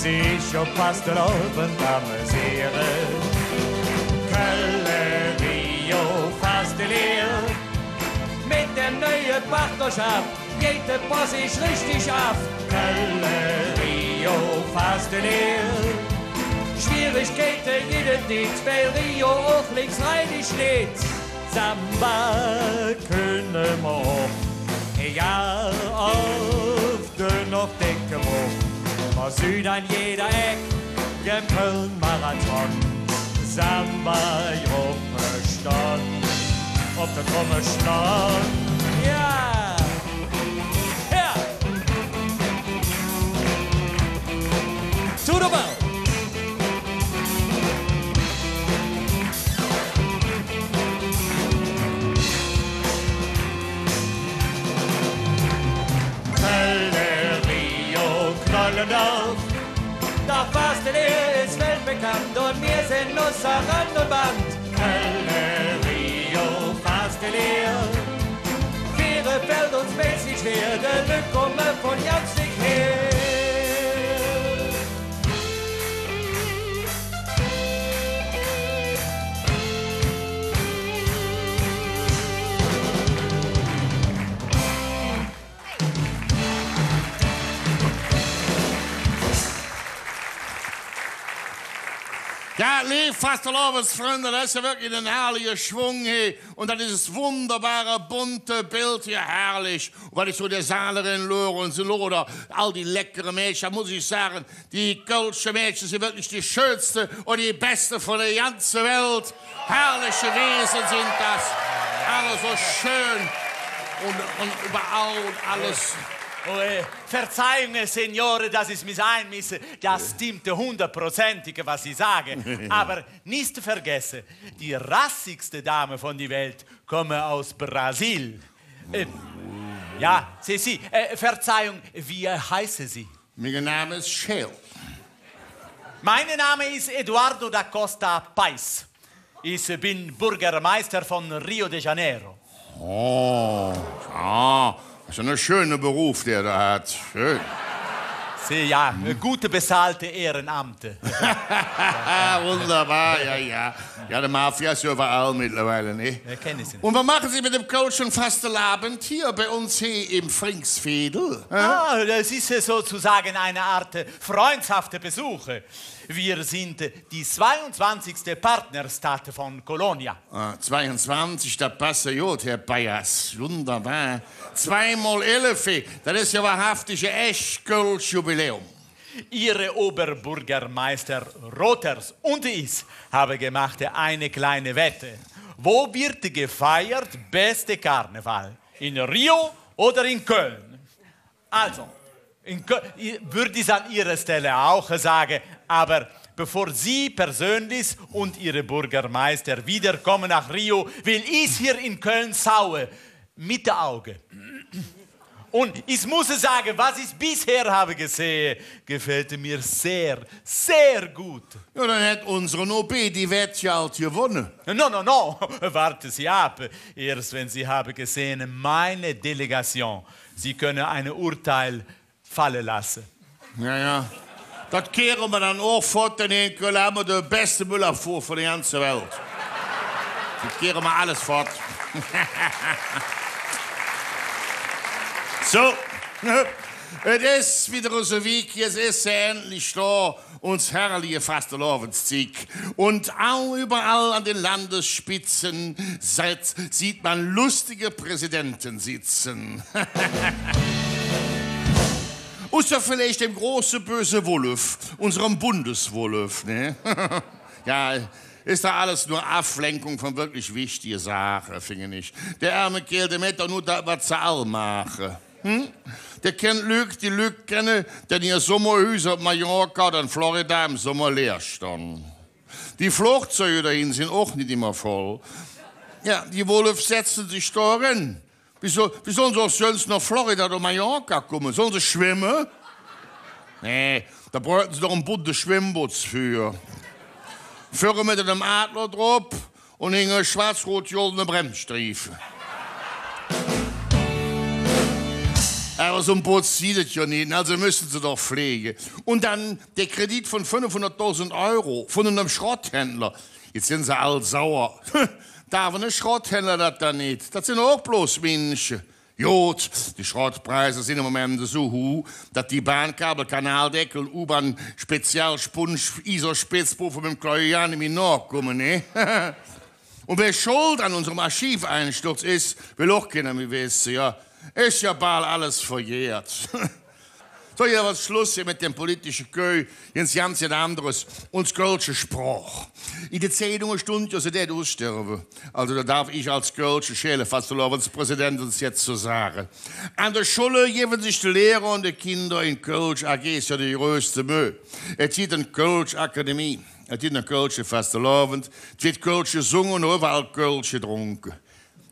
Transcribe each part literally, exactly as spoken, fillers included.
Sich op Fastelovend amüsiere. Kölle Rio Fasteleer. Met dem neue Partnerschaff geiht de Poss sich richtig av. Kölle Rio Fasteleer. Schwierigkeite gitt et nit, weil Rio och links rheinig litt. Samba künne mer och, egal ov dönn ov decke Bruch. Mer süht an jeder Eck dem Köln-Marathon. Samba-Gruppe stonn op der Trommel stonn. Jo! Her! To de Ball! Kölle Rio Knollendorf. Dat Fasteleer es weltbekannt un mir sin usser Rand un Band. Kölle Rio Fasteleer. Fähre fällt uns mäßig schwer, de Lück kumme vun ganz wigg her. Jo, leev Fastelovendsfründe, dat es jo wirklich ene herrliche Schwung he. Un dat es dat wunderbare, bunte Beld he, herrlich. Un wann ich su en der Saal erenluure un su luure, all die leckere Mädcher, muss ich sage, die kölsche Mädcher sin wirklich die schönste un die beste vun der ganze Welt. Herrliche Wese sin dat. Alle su schön un, un üvverall un alles. Oh, äh, Verzeihung, Signore, dass ich mich einmische. Das stimmt hundertprozentig, was Sie sagen. Aber nicht vergessen, die rassigste Dame von der Welt komme aus Brasil. Äh, ja, si, si, äh, Verzeihung, wie heißen Sie? Mein Name ist Schäl. Mein Name ist Eduardo da Costa Paes. Ich bin Bürgermeister von Rio de Janeiro. Oh, ja, das ist ein schöner Beruf, der da hat. Schön. Sie, ja, gut bezahlte Ehrenamte. Wunderbar, ja, ja. Ja, die Mafia ist ja überall mittlerweile, ne? Ja, kenn ich sie nicht. Und was machen Sie mit dem kölschen Fastelovend hier bei uns hier im Fringsveedel? Hä? Ah, das ist, äh, sozusagen eine Art, äh, freundhafte Besuche. Wir sind, äh, die zweiundzwanzigste Partnerstadt von Colonia. Ah, zweiundzwanzig, dat passe god, Herr Paes. Wunderbar. Zwei mol elf, dat es jo wahrhaftig e ech kölsch Jubiläum. Ihre Oberbürgermeister Roters und ich habe gemacht eine kleine Wette. Wo wird gefeiert beste Karneval? In Rio oder in Köln? Also, in Kö-, i-, würde ich an Ihrer Stelle auch sagen, aber bevor Sie persönlich und Ihre Bürgermeister wiederkommen nach Rio, will ich hier in Köln schauen. Mit de Auge. Und ich muss sagen, was ich bisher habe gesehen, gefällt mir sehr, sehr gut. Jo, dann hät unseren O B die Wett jo ald gewonne. No, no, no, warten Sie ab. Erst wenn Sie haben gesehen, meine Delegation, Sie können ein Urteil falle lasse. Jo, jo. Dat kehre mer dann och fott, denn en Kölle han mer de beste Müllabfuhr vun der ganze Welt. Dat kehre mer alles fott. Su. Et es widder su wigg, jetz es se endlich do, uns herrliche Fastelovendszigg. Un au üvverall an de Landesspitze setz-, sieht mer löstige Präsidente sitze. Usser villeich dem große böse Wolf, unserem Bundeswolf, ne? Jo, es doch alles nor Avlenkung vun wirklich wichtige Saache, finge ich. Dä ärme Kääl, dä mäht doch nor dat, wat se all maache. Hm? Dä kennt Lück, die Lück kenne, dä ehr Sommerhüs op Mallorca oder en Florida em Sommer leer stonn. Die Flugzeuge dohin sin och nit immer voll. Jo, die Wolf setze sich do eren. Wie soll, wie solle se och söns noh Florida oder Mallorca kumme? Solle se schwemme? Nä, do bräuchte se doch e buntes Schwemmbott för. Vürre met enem Adler drop un hinge schwatz-rot-goldene Bremsstriefe. ävver su en Botz gitt et jo nit, alsu müsse se doch fleege. Un dann der Kredit vun fünfhunderttausend Euro vun enem Schrotthändler. Jetz sin se all sauer. Darf ene Schrotthändler dat dann nit? Dat sin och bloß Minsche. God, die Schrottpreise sin em Moment su huh, dat die Bahnkabel, Kanaldeckel, U-Bahn-Spezial-Spund-Iserspitzpuffer mem Klöö jo nit mih nohkumme, ne? Un wä schuld an unsem Archiveinsturz es, well och keiner mih wesse, jo. Es jo baal alles verjährt. Su, jo, wat Schluss hee met dem politische Köh, jetz ganz jet anderes. Uns kölsche Sproch. En de Zeidunge stundt jo, se dät ussterve. Alsu, do darf ich als kölsche Schälefastelovendspräsident uns jetz zo sage. An de Schulle gevve sich de Lehrer un de Kinder en Kölsch A Gs jo de größte Möh. Et gitt en Kölsch Akademie, et gitt ene kölsche Fastelovend, et weed Kölsch gesunge un üvverall Kölsch gedrunke.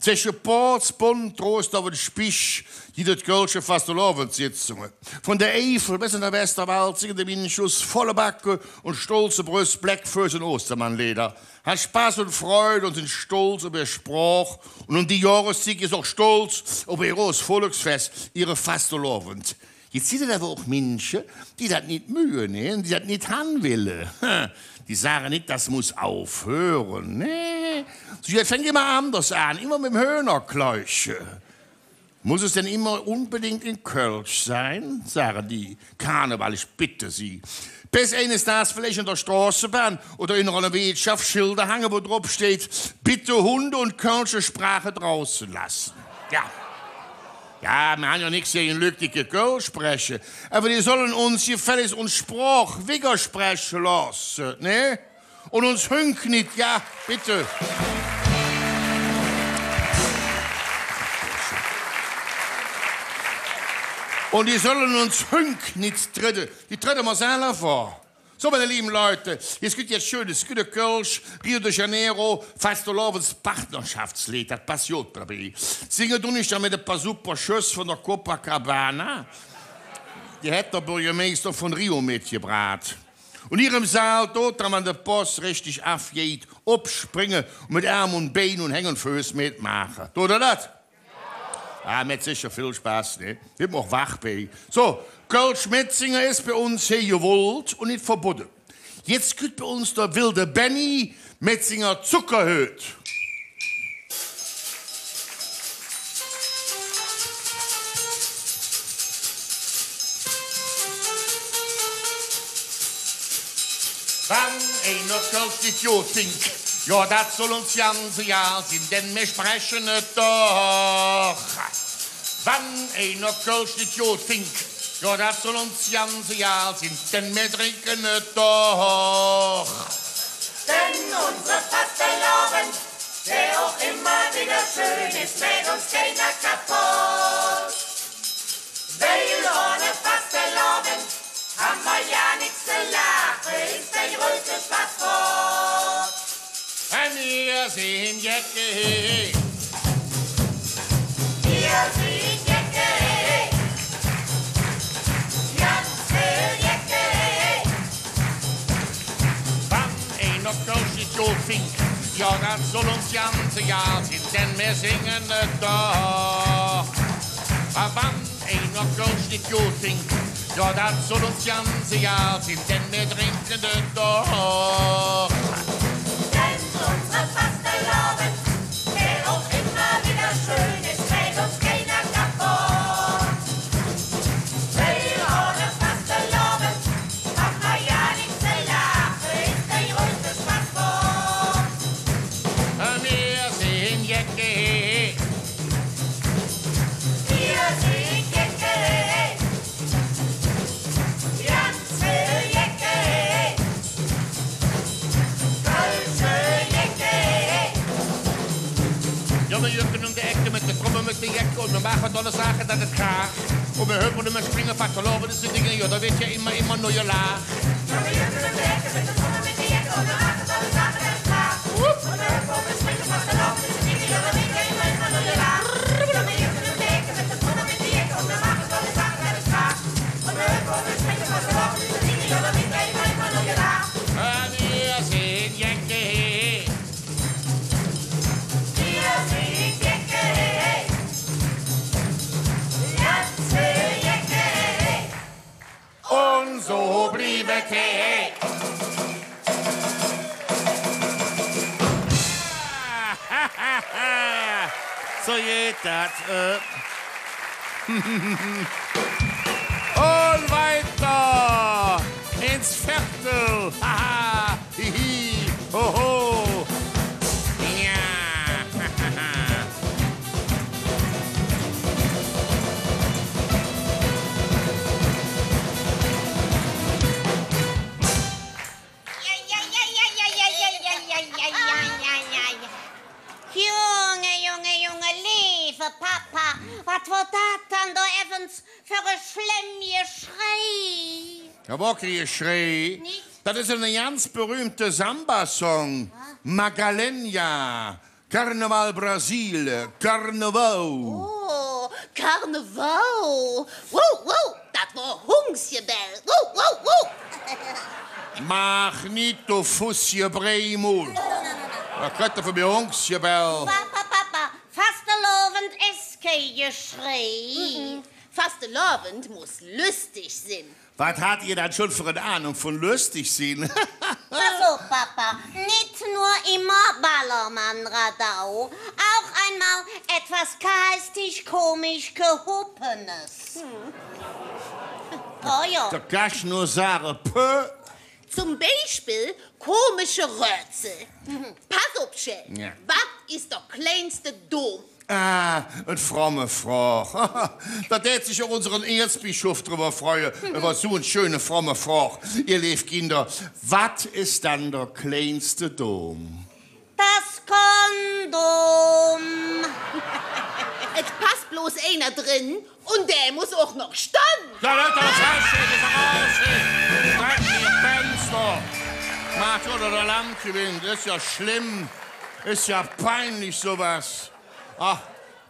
Zwesche Porz, Bonn, Troisdorf un Spich gitt et kölsche Fastelovendssitzunge. Vun der Eifel bes en der Westerwald singe de Minsche us volle Backe un stolze Bröss Bläck Fööss un Ostermannleeder, han Spass un Freud un sin stolz op ehr Sproch. Un öm die Johreszigg es och stolz op ehr groß Volksfess, ehre Fastelovend. Jetz gitt et ävver och Minsche, die dat nit möge, ne? Die dat nit han welle. Die sage nit, dat muss aufhöre, ne? Su, jetz fängk immer anders aan, immer mem Höhnerkläuche. Muss et dann immer unbedingt en Kölsch sin? Sage die. Karneval, ich bitte Sie. Bes eines Dags villeich en der Stroßebahn oder en ener Weetschaff Schilder hange, wo drop steiht: „Bitte Hunde und kölsche Sprache draußen lassen.“ Jo. Jo, mer han jo nix gäge Lück, die kei Kölsch spreche. Ävver die solle uns gefälligs uns Sproch wigger spreche looße, ne? Un uns Hüng nit, jo, bitte. Un die solle uns Hüng nit tredde. Die tredde mer selver. Su, meine liebe Leute, jetz gitt et jet Schönes, et gitt e kölsch Rio de Janeiro Fastelovendspartnerschaftsleed, dat pass god dobei. Singe dun ich dat met e paar super Schöss vun der Copacabana. Die hät der Bürgermeister vun Rio metgebraht. Un ehr em Saal, dot ehr, wann de Poss richtig avgeiht, opspringe un met Ärm un Bein un Häng un Fööss metmaache. Dot ehr dat? Jo, met secher vill Spass, ne? Weed mer och wach bei. Su, Kölsch metsinge es bei uns hee gewollt un nit verbodde. Jetz kütt bei uns der wilde Benny met singer Zuckerhööt. Wann einer Kölsch nit god fingk, jo, dat soll uns ganz egal sin, denn mer spreche et doch. Wann einer Kölsch nit god fingk, jo, dat soll uns ganz egal sin, denn mer drinke et doch. Denn unse Fastelovend, dä och immer widder schön es, mäht uns keiner kapodd. Weil ohne Fastelovend han mer jo nix ze laache, es der größte Spass fott. Mir sin Jecke, he, he. Mir sin Jecke, he, he. Ganz vill Jecke, he, he. Wann einer Kölsch nit god fingk, jo, dat soll uns ganz egal sin, denn mer singe et doch. Wann einer Kölsch nit god fingk, jo, dat soll uns ganz egal sin, denn mer drinke et doch. Denn unse Fastelovend, dä och immer widder schön es, mäht uns keiner kapodd. Weil ohne Fastelovend han mer jo nix ze laache, es der größte Spass fott. Mir sin Jecke, he, he. Mir sin Jecke, he, he. Ganz vill Jecke, he, he. Kölsche Jecke, he, he. Jo, mer jöcke öm de Eck met de Trommel, met de Jecke un mer maache dolle Saache, dat et kraach. Un mer höppe un mer springe, Fastelovend, dise Dinge, jo, do weed jo immer, immer nor gelaach. So geiht dat, äh. Un wigger ens Veedel. Haha. Hihi. Hoho. Jo. Junge, Junge, Junge, leeve Papa, wat wor dat dann do evvens för e schlemm Geschrei? Dat wor kei Geschrei. Nit? Dat es ene ganz berühmte Samba-Song. Ah. Magalhães. Carnaval Brasil, Carnaval. Oh, Carnaval. Wow, wow, dat wor Hungsgebell. Wow, wow, wow. Maach nit, do Fussgebreimel. Do kriss de vun mir Hungsgebell. Papa, Papa, Fastelovend es kei Geschrei. Mhm. Fastelovend muss löstig sin. Wat hat ehr dann schon för en Ahnung vun löstig sin? Pass op, Papa. Nit nor immer Ballermann-Radau, auch einmal etwas geistig-komisch Gehobenes. Hm. Oh jo. Do kann ich nor sage, pö. Zom Beispill komische Rödsel. Mhm. Pass op, Schäl. Jo. Wat es der kleinste Dom? Ah, en fromme Frog. Do dät sich och unse Erzbischof drüvver freue, üvver su en schöne fromme Frog. Ehr leev Kinder, wat es dann der kleinste Dom? Dat Kondom. Et pass bloß einer dren un dä muss och noch stonn. Jo, Lück, dat es raus, dat es raus, ey. Dreckige Fenster. Maht oder der Landgewinn, dat es jo schlemm. Es jo peinlich, su jet. Ach,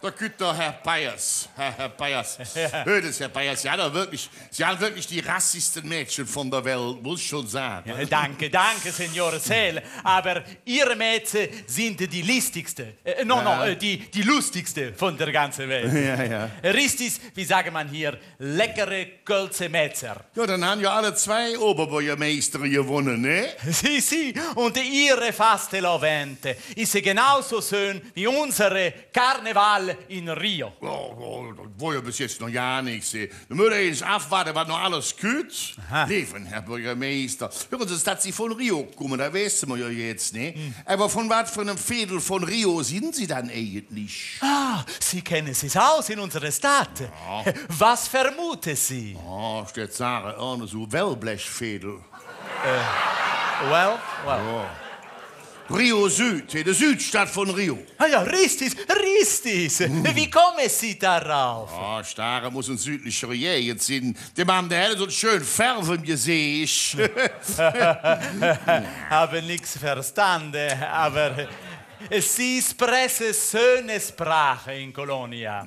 do kütt der Herr Peiers. Herr, Herr Peiers. Jo. Hürt ens, Herr Peiers, Sie han doch wirklich, Sie han wirklich die rassigste Mädche vun der Welt, muss ich schon sagen. Jo, danke, danke, Signor Schäl. Aber Ihre Mädchen sind die listigste. Äh, no, no, jo, äh, die, die lustigste von der ganzen Welt. Jo, jo. Richtig, wie sagt man hier, leckere kölsche Mädcher. Jo, dann han jo alle zwei Oberbürgermeister gewonne, ne? Si, si, und Ihre Fastelovend ist genauso schön wie unsere Karneval in Rio. Jo, jo, dat wor jo bes jetz noch gar nix, ey. Do mööt ehr ens avwaade, wat noch alles kütt. Aha. Leeve Herr Bürgermeister, hüren Se, dat Sie vun Rio kumme, dat wesse mer jo jetz, ne? Hm. Ävver vun wat för enem Veedel vun Rio sin Sie dann eigentlich? Ah, Sie kennen sich aus in unserer Stadt. Jo. Was vermuten Sie? Jo, ich dät sage, irgend su Wellblechveedel. Äh, well, well. Jo. Rio Süd, de Südstadt vun Rio. Ah jo, richtig, richtig. Hm. Wie kommen Sie darauf? Jo, Stare muss en südliche Gägend sin. Dä Mann, dä hät su en schön Färv em Geseech. Habe nix verstanden, aber Sie sprechen schöne Sprache in Colonia.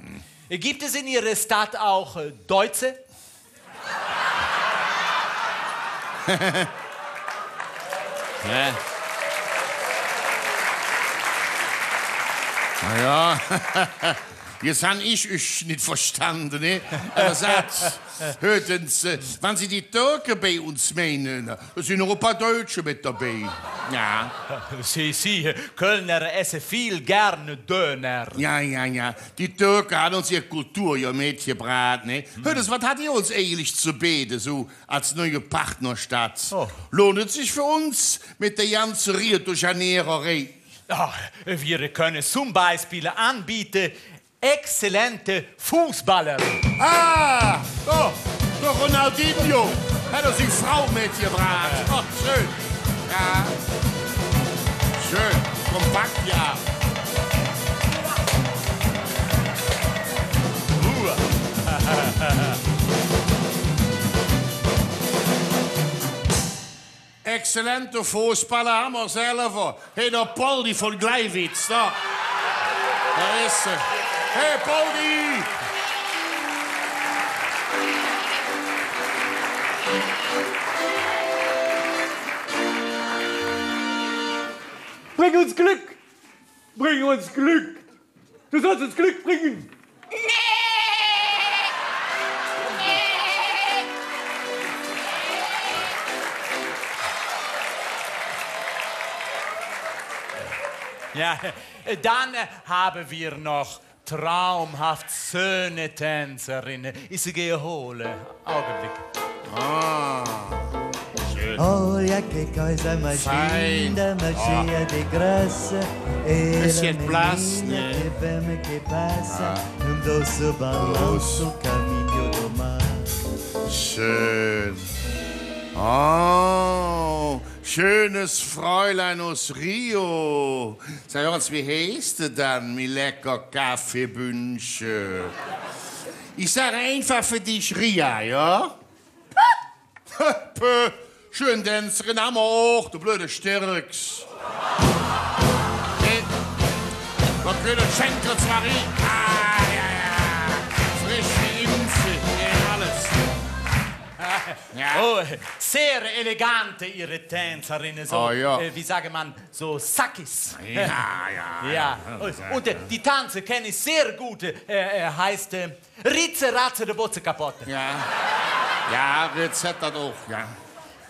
Gibt es in Ihrer Stadt auch, äh, Deutsche? Jo. Na jo. Jetz han ich üch nit verstande, ne? Ävver saht, hürt ens, äh, wann Sie die Türke bei uns meinen, do sin och e paar Deutsche met dobei. Jo. Si, si, Kölner esse viel gern Döner. Jo, jo, jo. Die Türke han uns ehr Kultur jo metgebraht, ne? Hm. Hürt ens, wat hat ehr uns eigentlich ze beede, su als neue Partnerstadt? Oh. Lohnt et sich för uns met der ganze Rio de Janeiro-Reis? Ah, wir können zum Beispiel anbieten, exzellente Fußballer. Ah, do, der Ronaldinho. Hät hä sing Frau metgebraht. Oh, schön. Jo. Schön. Kompakt, jo. Ruhe. Exzellente Foßballer han mer selver. Hey, der Poldi vun Gleiwitz, do. Do es hä. Hey, Poldi! Bring uns Glück! Bring uns Glück! Du sollst uns Glück bringen! Ja, dann haben wir noch traumhaft schöne Tänzerinne. Ich gehe hole. Augenblick. Ah. Schön. Olha que coisa mais linda, mais cheia de graça. Bisschen blass, ne? Schön. Oh, schönes Fräulein aus Rio. Sag, hör ens, wie heiß de dann, mi lecker Kaffeebünnche? Ich sag einfach för dich Ria, ja? Pö, schön Tänzerin hammer och, do blöde Stirks. Hey, wat för e Schenkel, Marie. Ah, ja, ja. Frisch geimpft, ja, alles. Ja. Oh, sehr elegante Ihre Tänzerinnen, so, äh, wie sagt man, so sexy. Ja, ja, ja. Und, äh, die Tanze kenne ich sehr gut, äh, äh, heißt, äh, Ritze, Ratze, de Botze kapotte. Ja. Ja, Ritze hät dat och, ja.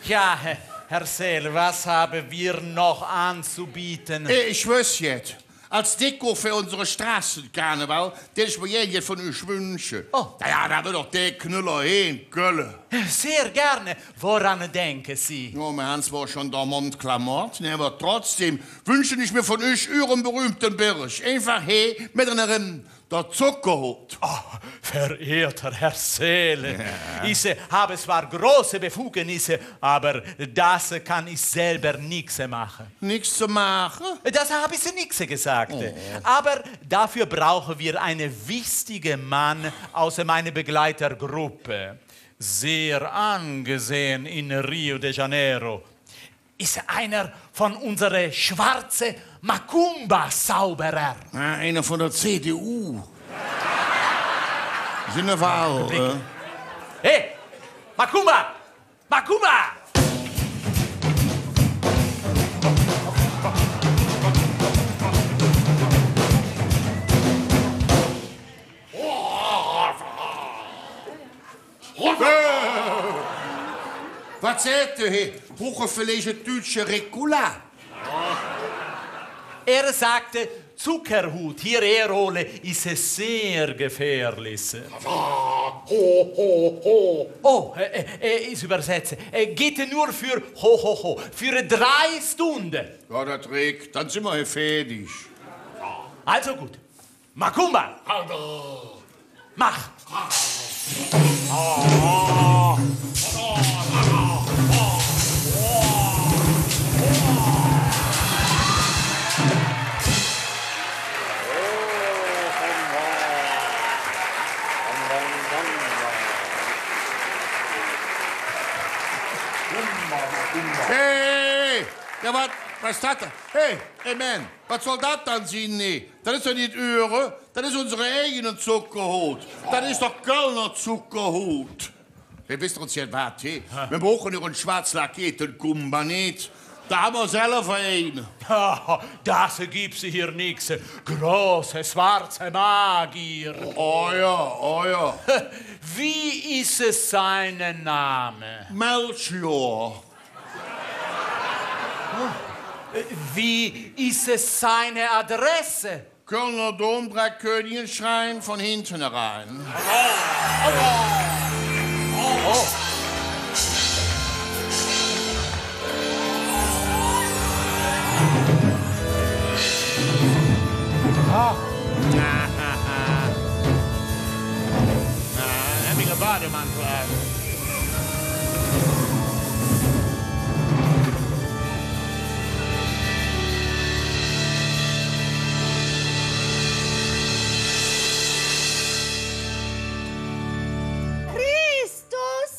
Ja, Herr, Herr Seel, was haben wir noch anzubieten? Äh, ich wöss jet. Als Deko för unsere Straßenkarneval, dät ich mer gään jet vun üch wünsche. Oh. Na ja, do wör doch der Knüller he en Kölle. Sehr gerne. Woran denken Sie? Jo, mer han zwor schon der Mond klammert, ne, ävver trotzdäm wünsche ich mer vun üch üren berühmte Birg. Einfach he, medden erenn, der Zuckerhut. Oh, verehrter Herr Seele, ja. Ich, äh, habe zwar große Befugnisse, aber das kann ich selber nix machen. Nix ze maache? Das habe ich nix gesagt. Oh. Aber dafür brauchen wir einen wichtigen Mann aus meiner Begleitergruppe. Sehr angesehen in Rio de Janeiro. Ist einer von unsere schwarze Macumba-Zauberer. Ja, einer von der C D U. Sind wir wahr, äh? Hey, Macumba! Macumba! Äh, wat säht dä he? Bruche villeich e Tütche Ricola? Er sagte, Zuckerhut, hier herhole, ist es sehr gefährlich. Ho, ho, ho. Oh, äh, äh, ich übersetze. Äh, geht nur für ho, ho, ho. Für drei Stunden. Jo, dat reck, dann sin mer he fäädig. Also gut. Macumba! Mach! Hey, hey, hey. Jo, wat, wat es dat? Hey, hey, Mann, wat soll dat dann sin, ne? Dat es doch nit Üre, dat es unsere eigene Zuckerhut. Dat es doch Kölner Zuckerhut. Hey, wesst ehr jet wat, he? Hä? Mer bruche üren schwatz lackeete Kumba nit. Do han mer selver eine. Das gibt's hier nix. Große schwarze Magier. Oh jo, oh jo. Wie ist sein Name? Melchior. Wie ist seine Adresse? Kölner Dom, Dreikönigenschrein, von hinten herein. Oh. Ah. Na, na, na. Na, hab ich en Bademantel an. Christus,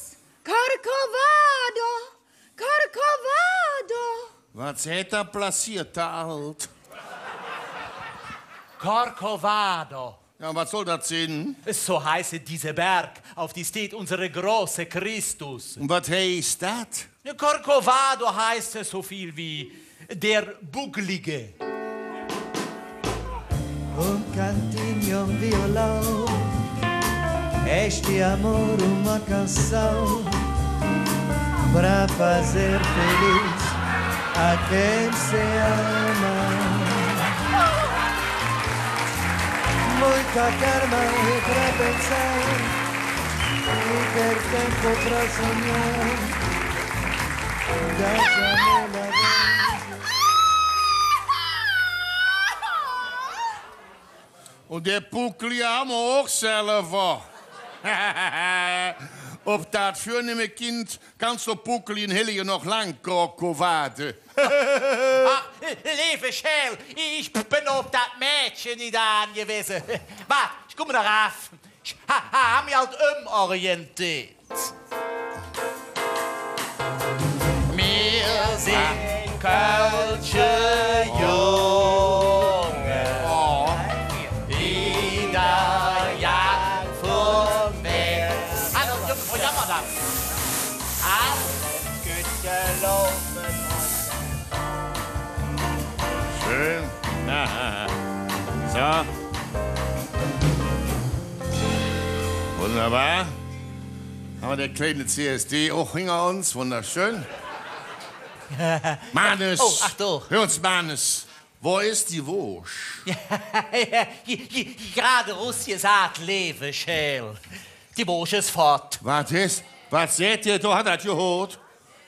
Corcovado, Corcovado. Wat säht dä blasierte Aal? Corcovado. Jo, un wat soll dat sin? So heißt dieser Berg, auf die steht unser großer Christus. Un wat heiß dat? Corcovado heißt so viel wie der Bucklige. Un dä Puckeli han mer och selver. Op dat vürnehme Kind kann der Puckeli en Hellige noch lang Krokowaade. Ach, leeve Schäl, ich ben op dat Mädche nit aangewese. Waad, ich kumme noch av. Ich ha-, ha-, han mich ald ömorienteet. Mir sin kölsche Junge, die der Jan vum West. Hallo, Junge, wo jammer dat? Alles gut gelaufen. Schön. So. Wunderbar. Han mer der kleine C S D och hinger uns. Wunderschön. Mannes. Oh, ach du. Hür ens, Mannes. Wo es die Woosch? Jo, jo, jo, grad erusgesaht, leeve Schäl. Die Woosch es fott. Wat es? Wat säht ehr do? Hat dat gehoot?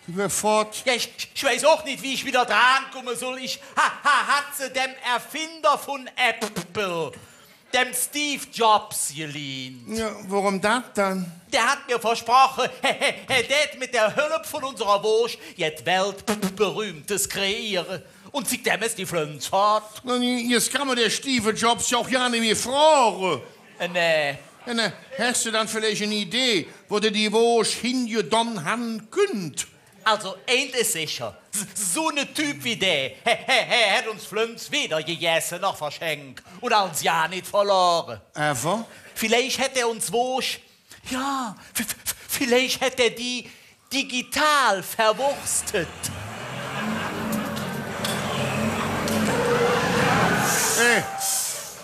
Die wör fott. Jo, ich, ich weiß och nit, wie ich widder drankumme soll. Ich ha-, ha-, hatt se dem Erfinder vun Apple, dem Steve Jobs, geliehn. Jo, woröm dat dann? Dä hät mir versproche, hä, hä, hä dät met der Hölp vun unserer Woosch jet Weltberühmtes kreeere. Un zickdäm es die Flönz fott. Na, jetz kann mer der Steve Jobs jo och jo nit mih froge. Äh, nä. Jo, nä. Häs do dann villeich en Idee, wo dä die Woosch hingedon han künnt? Also, eins es secher. S-, su ne Typ wie dä, hä, hä, hä hät uns Flönz weder gegesse noch verschenk. Un allt jo nit verlore. Ävver? Villeich hät hä uns Woosch, jo, v-, v-, v-, villeich hät hä die digital verwurstet. Ey,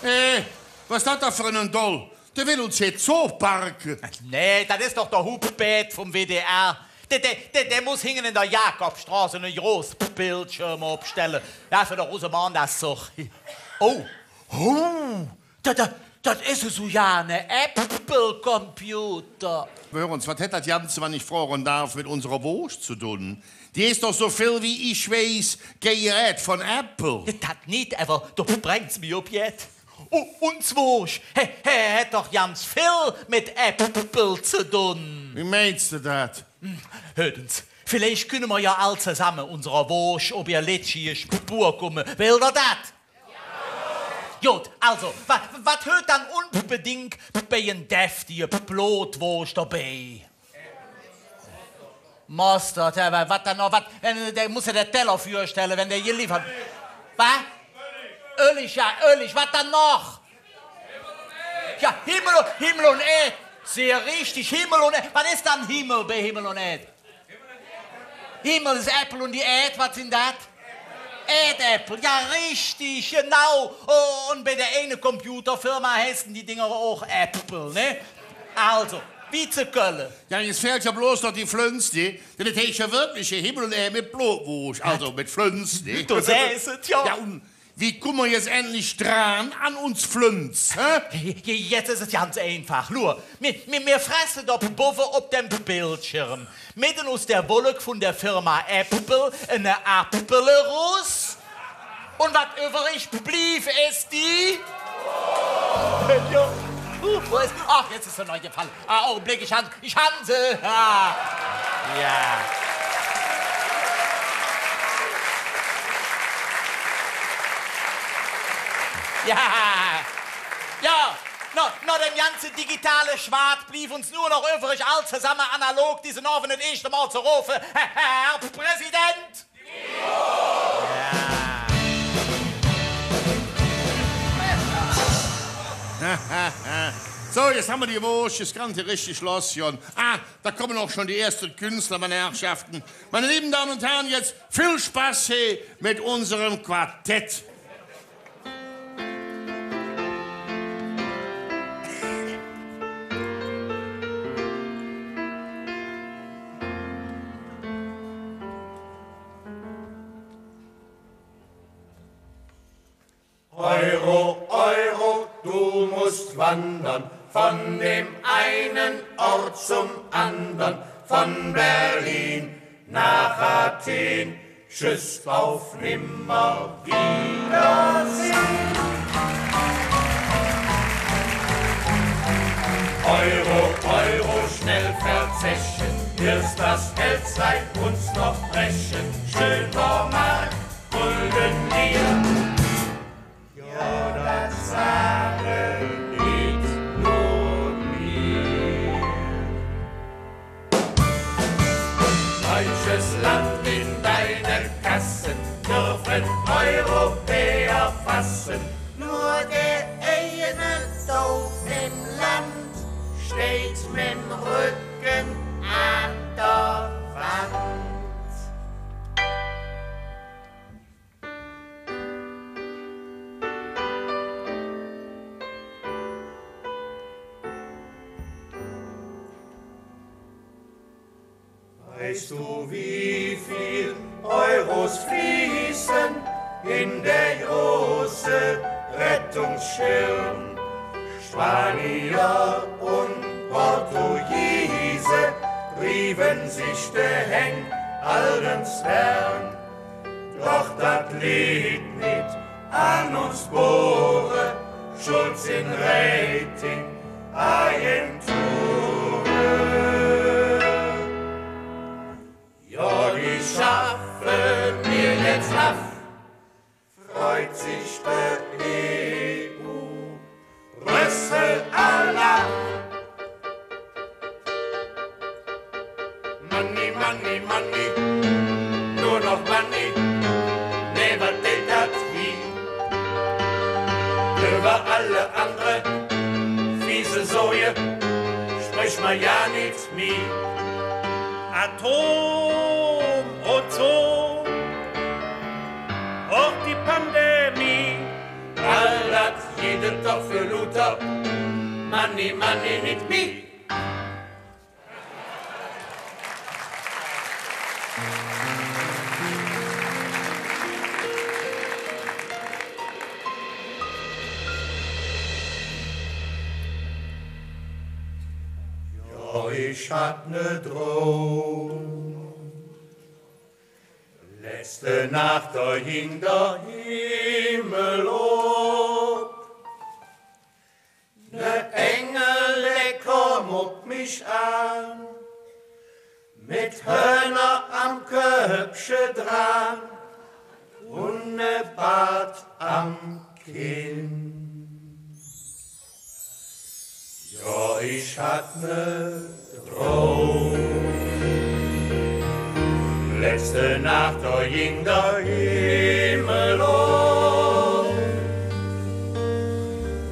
ey, wat es dat do för ene Doll? Dä well uns hee zoparke. Nä, dat es doch der Hubert vum W D R. Dä, dä, dä, dä muss hinge en der Jakobstroß ene große Bildschirm opstelle. Jo, för der Rusemondagszog. Oh, oh, dat, dat, dat es su jo ene Apple-Computer. Hür ens, wat hät dat Ganze, wann ich froge darf, met unserer Woosch ze dun? Die es doch, su vill wie ich weiß, geiert vun Apple. Dat nit, ävver do brängs mich op jet. U-, uns Woosch, hä, hä, hät doch ganz vill met Apple ze dun. Wie meins do dat? Hm, hürt ens, villeich künne mer jo all zesamme unserer Woosch op ehr letschtige Spur kumme. Wellt ehr dat? Jo. God, also, wa-, wat hürt dann unbedingk bei en deftige Blodwoosch dobei? Mostert, jo, wa-, wat dann noch? Wat, wann, dä muss jo der Teller vürstelle, wann dä geliefert. Wat? Öllig, jo, Öllig. Wat dann noch? Jo, Himmel un, Himmel un Ääd. Sehr richtig, Himmel un Ääd. Wat es dann Himmel bei Himmel un Ääd? Himmel es Äppel un die Ääd, wat sin dat? Äädäppel, jo, richtig, genau. Oh, un bei der eine Computerfirma heiße die Dinger och Apple, ne? Also, wie ze Kölle. Jo, jetz fählt jo bloß noch die Flönz, ne? Denn et heiß jo wirklich hee Himmel un Ääd met Blodwoosch, also met Flönz, ne? Do sähs et, jo. Jo, un wie kumme mer jetz endlich dran an uns Flönz, hä? J-, j-, jetz es et ganz einfach. Luur, mir, mir, mir fresse do bovve op dem Bildschirm medden us der Wolk vun der Firma Apple ene Appel erus. Un wat üvverig bliev, es die. Jo. Uh, wo es? Ach, jetz es se neu gefalle. Ah, Augenbleck, ich han, ich han se. Ah. Jo. Jo. Jo. Noh, noh dem ganze digitale Schwaad bliev uns nor noch üvverig, all zesamme analog dise Ovend et eeschte Mol ze rofe: Herr Präsident! So, jetz han mer die Woosch, jetz kann et richtig lossgonn. Ah, do kumme och ald die eeschte Künstler, ming Herrschafte. Meine lieben Damen und Herren, jetzt viel Spaß hee mit unserem Quartett. Wandern von dem einen Ort zum andern, von Berlin nach Athen. Tschüss, auf Nimmerwiedersehen. Euro, Euro, schnell verzechen, wirst das Geld seit uns noch brechen. Schön war Mark, Gulden, Lire. Jo, dat sage nit nor mir. Deutsches Land, in deine Kassen dürfen Europäer fassen. Nur der eine Dorf im Land steht mit dem Rücken an der Wand. Weißt du, wie viel Euros fließen in der großen Rettungsschirm? Spanier und Portugiese rieven sich de Häng allen Stern. Doch dat litt nit an uns Boore, schuld sin Ratingagenture. Jo, die schaffe mir jetz av, freut sich de E U. Brüssel, Allah! Money, Money, Money, nur noch Money. Nä, wat deit dat wih? Üvver alle andere fiese Soje sprich mer jo nit mih. Atom, Ozon, och die Pandemie. All dat gitt et doch för luuter Money, Money nit mih. Jo, ich hatt ne Drohm. Letzte Naach, do ging der Himmel op. Ne Engel, dä kom op mich aan, met Hörner am Köppche dran un ne Bart am Kinn. Jo, ich hatt ne Drohm. Letzte Naach, do ging der Himmel op.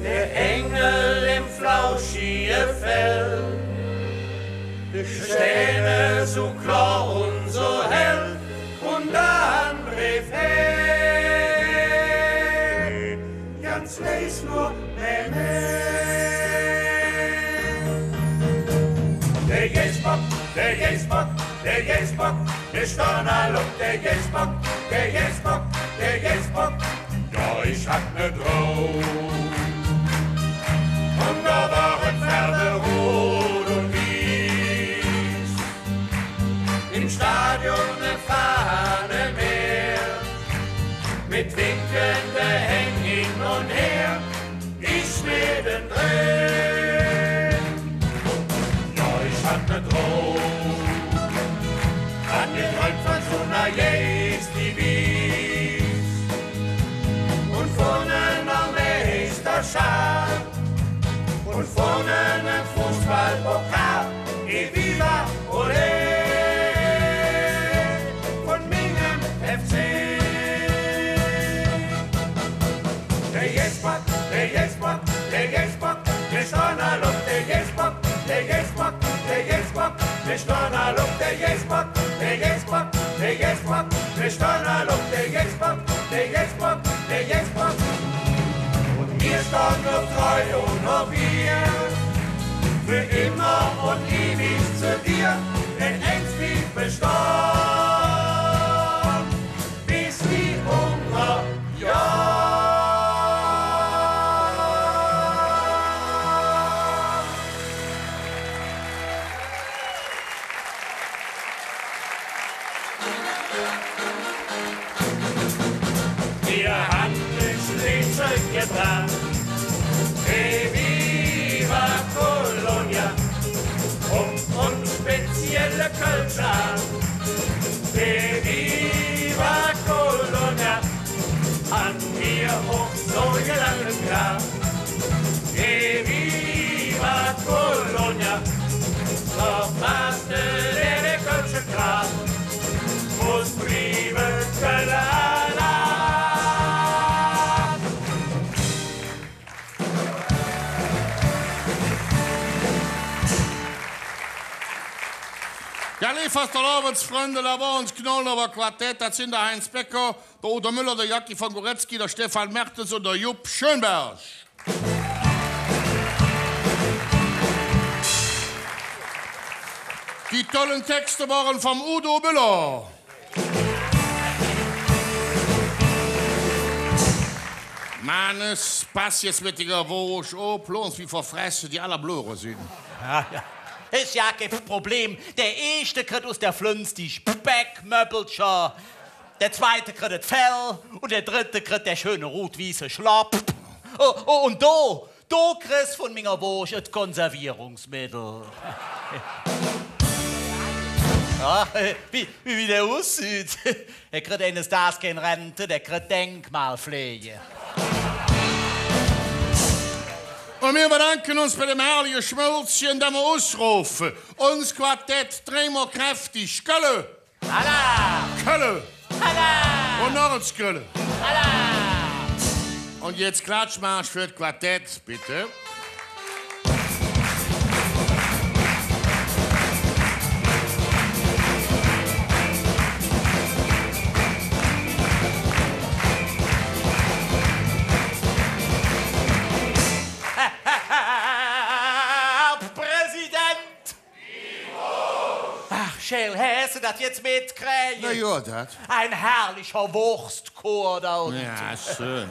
Dä Engel em flauschige Fell, de Stääne su klor un su hell. Un dann reef hä ganz leis nor Mä, Mä. Dä Geißbock, dä Geißbock, dä Geißbock, mer stonn all op, dä Geißbock, dä Geißbock, dä Geißbock. Jo, ich hatt ne Drohm. Un do wor et Färve rud un wieß. Em Stadion e Fahne mehr, met winkende Häng hin un her, ich meddendren. Jo, ich hatt ne Drohm, hatt gedräump vun su ner Geiß, die wieß, un vun ener Meisterschaff. Un vun enem Fußballpokal, Evviva, olé, vun mingem F C. Dä Geißbock, dä Geißbock, dä Geißbock, mer stonn all op, dä Geißbock, dä Geißbock, dä Geißbock, mer stonn all op, dä Geißbock, dä Geißbock, dä Geißbock, mer stonn all op, dä Geißbock, dä Geißbock, dä Geißbock. Un mer stonn noch treu un noch wihr, för immer un iwig zo dir, denn eins bliev bestahn, bes wie unger Johr. Gebracht. Eviva Colonia, Trupp un spezielle Kölsche. Eviva Colonia, han mer och su lang klar. Eviva Colonia, verpasste der, der kölsche Kraft. Muss blieve, Kölle Alaaf! Jo, leev Fastelovendsfründe, dat wor uns Knollenover Quartett, dat sin der Heinz Becker, der Udo Müller, der Jacky von Guretzky, der Stefan Mertens un der Jupp Schönberg. Die tolle Texte wore vum Udo Müller. Mannes, pass jetz met dinger Woosch op, loor ens, wie verfresse die aller Blöre sin. Jo, jo. Es jo kei Problem. Der Eeschte kritt us der Flönz die Speckmöbbelcher. Der Zweite kritt et Fell un der Drette kritt der schöne rut-wieße Schlopp. Oh, oh, un do, do kriss vun minger Woosch et Konservierungsmeddel. Ach, wie, wie, wie der ussüht. Dä kritt eines Dags kein Rente, dä kritt Denkmalpflege. Un mir bedanke uns bei däm herrliche Schmölzche, dat mer usrofe: Uns Quartett, dreimol kräftig: Kölle! Alaaf! Kölle! Alaaf! Un noch ens Kölle! Alaaf! Un jetz Klatschmarsch för et Quartett, bitte. Herr Präsident! Ach, Schäl, häs de dat jetz metkräge? Na jo, dat. Ein herrlicher Wurstchor do unge. Jo, schön.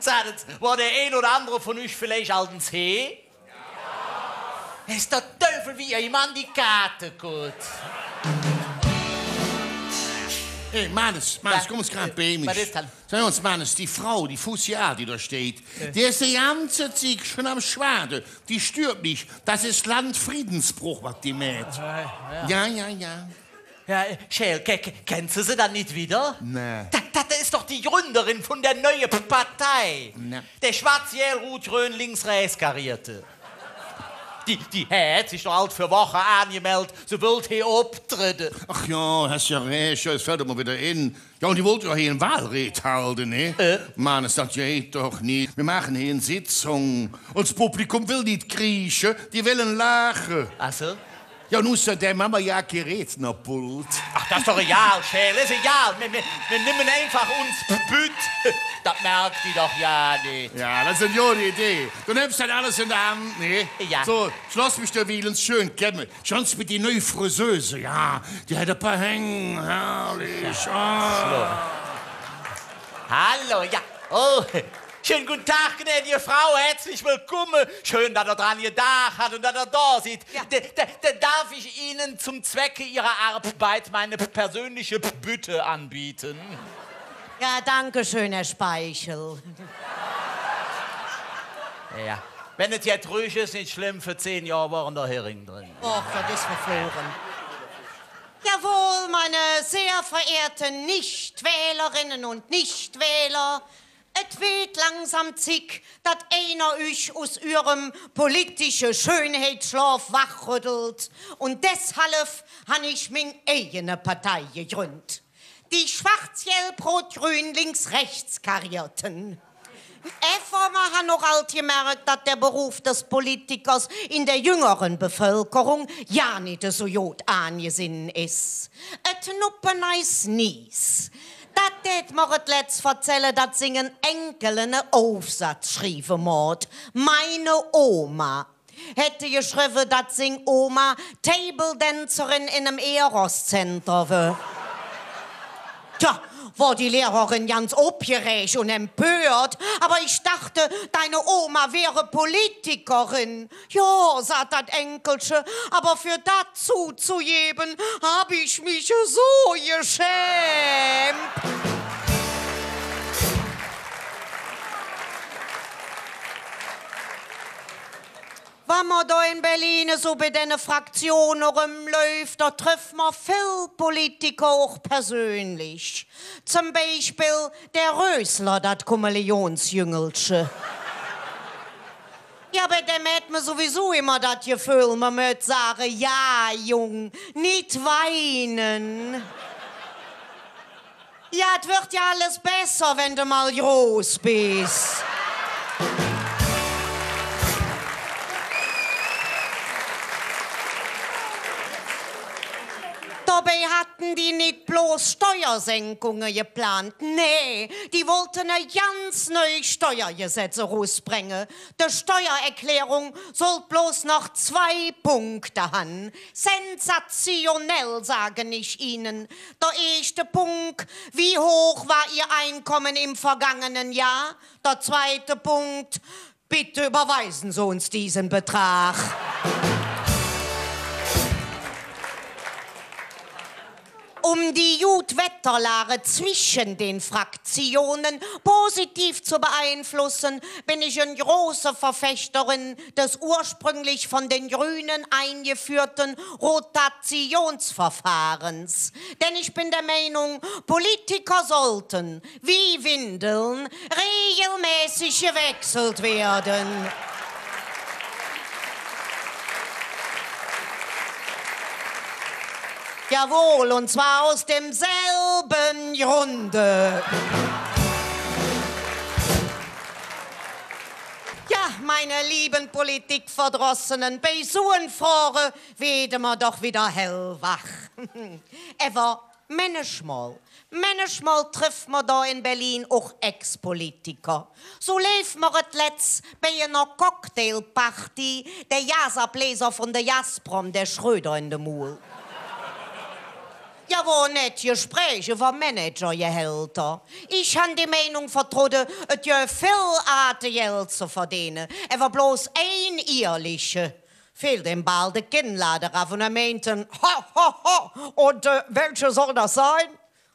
Saht ens, wor der ein oder andere vun üch villeich ald ens hee? Es der Düüvel, wie ehr immer an de Kaate kutt. Hey, Mannes, Mannes, kumm ens grad bei mich. Wat es dann? Sag ens, Mannes, die Frau, die Fussiar, die do steiht, die es de ganze Zigg schon am Schwade. Die stürt mich. Dat es Landfriedensbruch, wat die mäht. Jo, jo, jo. Jo, äh, Schäl, ke-, ke-, kenns de se dann nit widder? Nä. Dat, dat es doch die Gründerin vun der neue P-, Partei. Nä. Der schwatz-gäl-rut-grön-links-rähts-karierte. Die, die hät sich doch ald för Woche aangemeldt, se wollt hee optredde. Ach jo, häs jo rääch, jo, et fällt mer widder en. Jo, un die wollt jo hee en Wahlred halde, ne? Äh? Mann, dat geiht doch nit. Mer maache hee en Sitzung. Un et Publikum well nit kriesche, die welle laache. Ach su? Jo, un usserdäm han mer jo kei Rednerpult. Ach, dat es doch egal, Schäl, es egal. Mer, mer, mer nemme einfach uns Bütt. Dat merk die doch jo nit. Jo, dat es en gode Idee. Do nemms dat alles en de Hand, ne? Jo. Su, loss mich derwiel schön kämme. Schön met die neue Friseuse, jo. Die hät e paar Häng, herrlich. Ah. Hallo, jo. Oh, schönen guten Tag, gnädige Frau, herzlich willkommen. Schön, dat Ehr dran gedaach hat un dat Ehr do sid. Jo. D-, d-, d-, darf ich Ihnen zum Zwecke Ihrer Arbeit meine persönliche Bütte anbieten? Jo, danke schön, Herr Speichel. Jo. Wann et jet rüch es, nit schlemm, för zehn Johr wore do Hering dren. Och, dat es verfloge. Jawohl, meine sehr verehrten Nichtwählerinnen und Nichtwähler, et weed langsam Zigg, dat einer üch us üürem politische Schönheitsschlof wachröddelt, un deshalv han ich ming eigene Partei gegründt. Die Schwarz-Gelb-Rot-Grün-Links-Rechts-Karierten. Ävver mer han och ald gemerk, dat der Beruf des Politikers en der jüngere Bevölkerung jo nit esu god aangesinn es. Et Nuppeneis Nies, dat dät mer et letz verzälle, dat singen Enkel ene Aufsatz schrieve moot. Meine Oma. Hät geschrevve, dat sing Oma Table-Dancerin en enem Eros-Center wör. Tja, wor die Lehrerin ganz opgeräg un empört. „Aber ich dachte, deine Oma wäre Politikerin.“ „Jo“, säht dat Enkelche, „aber für dat zuzugeben, hab ich mich so geschämt.“ Wann mer do en Berlin esu bei denne Fraktione erömläuf, do tröff mer vill Politiker och persönlich. Zom Beispill der Rösler, dat Chamäleonsjüngelche. Jo, bei däm hät mer suwiesu immer dat Geföhl, mer mööt sage: „Jo, Jung, nit weine. Jo, et weed jo alles besser, wann de mol groß bes.“ Dobei hatte die nit bloß Steuersenkunge geplant, nä, die wollte e ganz neu Steuergesetz erusbränge. De Steuererklärung sollt bloß noch zwei Punkte han. Sensationell, sagen ich Ihnen. Der eeschte Punk: Wie hoch war Ihr Einkommen im vergangenen Jahr? Der zweite Punkt: Bitte überweisen Sie uns diesen Betrag. Um die Gutwetterlage zwischen den Fraktionen positiv zu beeinflussen, bin ich eine große Verfechterin des ursprünglich von den Grünen eingeführten Rotationsverfahrens. Denn ich bin der Meinung, Politiker sollten wie Windeln regelmäßig gewechselt werden. Jawohl, und zwar aus demselben Grunde. Ja, meine lieben Politikverdrossenen, bei su en Froge weede mer doch widder hellwach. Ävver mänchmol, mänchmol triff mer do en Berlin och Ex-Politiker. Su leef mer et letz bei ener Cocktailparty der Gasableser vun der Gazprom, der Schröder, en de Mul. Jo, wor e nett Gespräch üvver Managergehälter. Ich han die Meinung vertrodde, et göv vill Aate, Geld ze verdeene, ävver bloß ein ihrliche. Feel däm baal de Kinnlad erav un hä meinte: „Ho, ho, ho, und, äh, welche soll das sein?“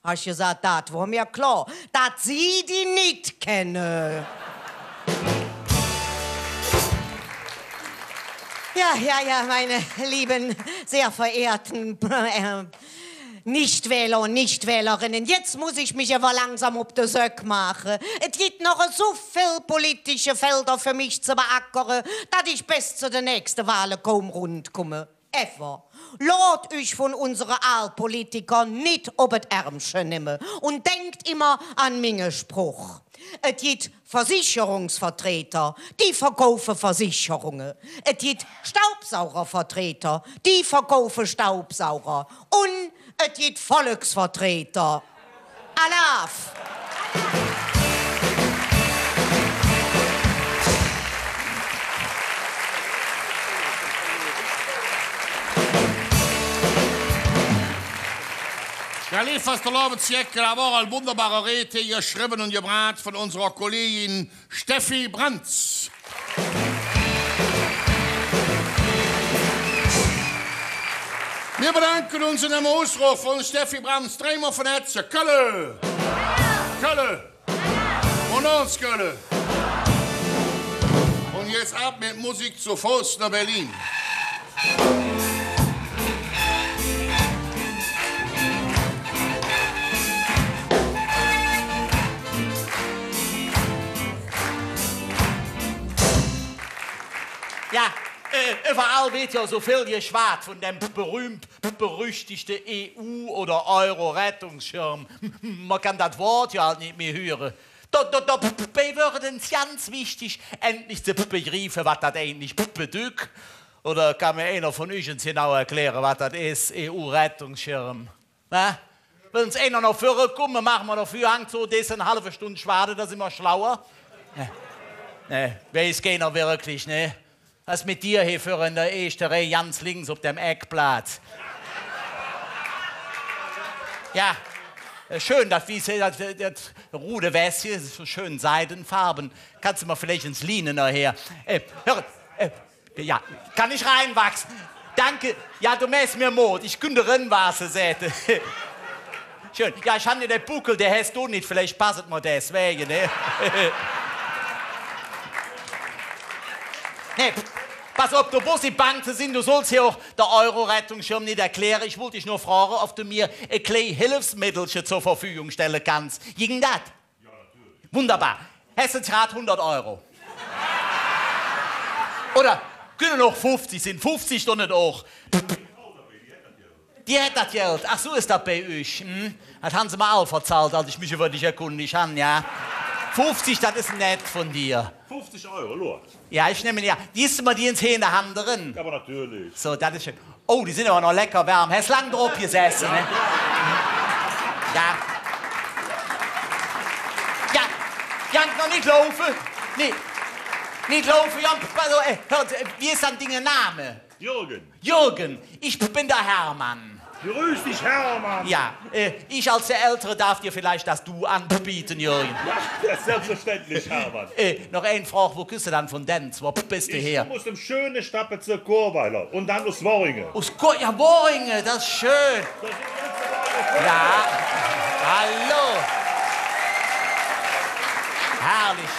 Han ich gesaht: „Dat wor mir klor, dat Sie die nit kenne.“ Ja, ja, ja, meine lieben, sehr verehrten, äh, Nichtwähler und Nichtwählerinnen, jetzt muss ich mich ävver langsam op de Söck maache. Et gitt noch esu vill politische Felder för mich ze beackere, dat ich bes zo de nächste Wahle kaum rundkumme. Ävver loot üch vun unsere aal Politiker nit op et Ärmche nemme un denkt immer an minge Sproch. Et gitt Versicherungsvertreter, die verkaufe Versicherunge. Et gitt Staubsaugervertreter, die verkaufe Staubsauger. Un et gitt Volksvertreter. Alaaf! Jo, leev Fastelovendsjecke, dat wor en wunderbare Red, geschrevve un gebraht vun unserer Kollegin Steffi Brands. Mir bedanke uns en dem Usrof vun Steffi Brands dreimol vun Hätze: Kölle! Kölle! Un uns Kölle! Un jetz av met Musik zo Foß noh Berlin. Jo, äh, üvverall weed jo su vill geschwaad vun dem berühmp-berüchtigte E U- oder Euro-Rettungsschirm. Mer kann dat Wood jo ald nit mih hüre. Do, do, dobei wör et ens ganz wichtig, endlich ze begriefe, wat dat eigentlich bedügg. Oder kann mer einer vun üch ens genau erkläre, wat dat es, E U-Rettungsschirm? Nä? Wann ens einer noh vüre kumme, maache mer doför, hangt su, dä es en halve Stund schwaade, do sin mer schlauer. Nä. Nä, weiß keiner wirklich, ne? Wat es met dir he vürre en der eeschte Reih, ganz links op dem Eckplatz? Jo, äh, schön, dat, wie se, dat, dat rude Wesche, su schön seidefarve. Kanns de mer villeich ens liehne nohher? Äh, hür, äh, jo, kann ich reinwachse? Danke. Jo, do mähs mir Mot. Ich künnt eren wahße, säht hä. Schön. Jo, ich han jo der Puckel, dä häs do nit, villeich pass et mer deswäge, ne? Nä, p-, Alsu, ob do muss nit bang ze sin, do solls hee och der Euro-Rettungsschirm nit erkläre. Ich wollt dich nor froge, ob do mir e klei Hilfsmittelche zor Verfügung stelle kanns. Ging dat? Wunderbar. Häs de grad hundert Euro? Oder künne och fuffzig sin. Fuffzig dun et och. Die hät dat Geld. Ach, su es dat bei üch. Hm? Dat han se mer all verzallt, als ich mich üvver dich erkundig han, jo. Fuffzig, dat es nett vun dir. Fuffzig Euro, luur. Jo, ich nemme, jo. Giss de mer die ens hee en de Hand eren? Ävver natörlich. Su, dat es schön. Oh, die sin ävver noch lecker wärm. Häs lang drop gesesse, ne? Jo. Jo, jo, noch nit laufe. Nä. Nit laufe, jo. Alsu, äh, hör, äh, wie es dann dinge Name? Jürgen. Jürgen, ich ben der Hermann. Grüß dich, Hermann. Jo, äh, ich als der Ältere darf dir vielleicht das Du anbieten, Jürgen. Jo, das ist selbstverständlich, Hermann. Äh, noch en Frog, wo küss de dann vun dänn? Wo bes de her? Ich kumme us dem schöne Stadtbezirk Chorweiler un dann us Worringe. Us Chor-, jo, Worringe, das es schön. Jo, hallo. Herrlich.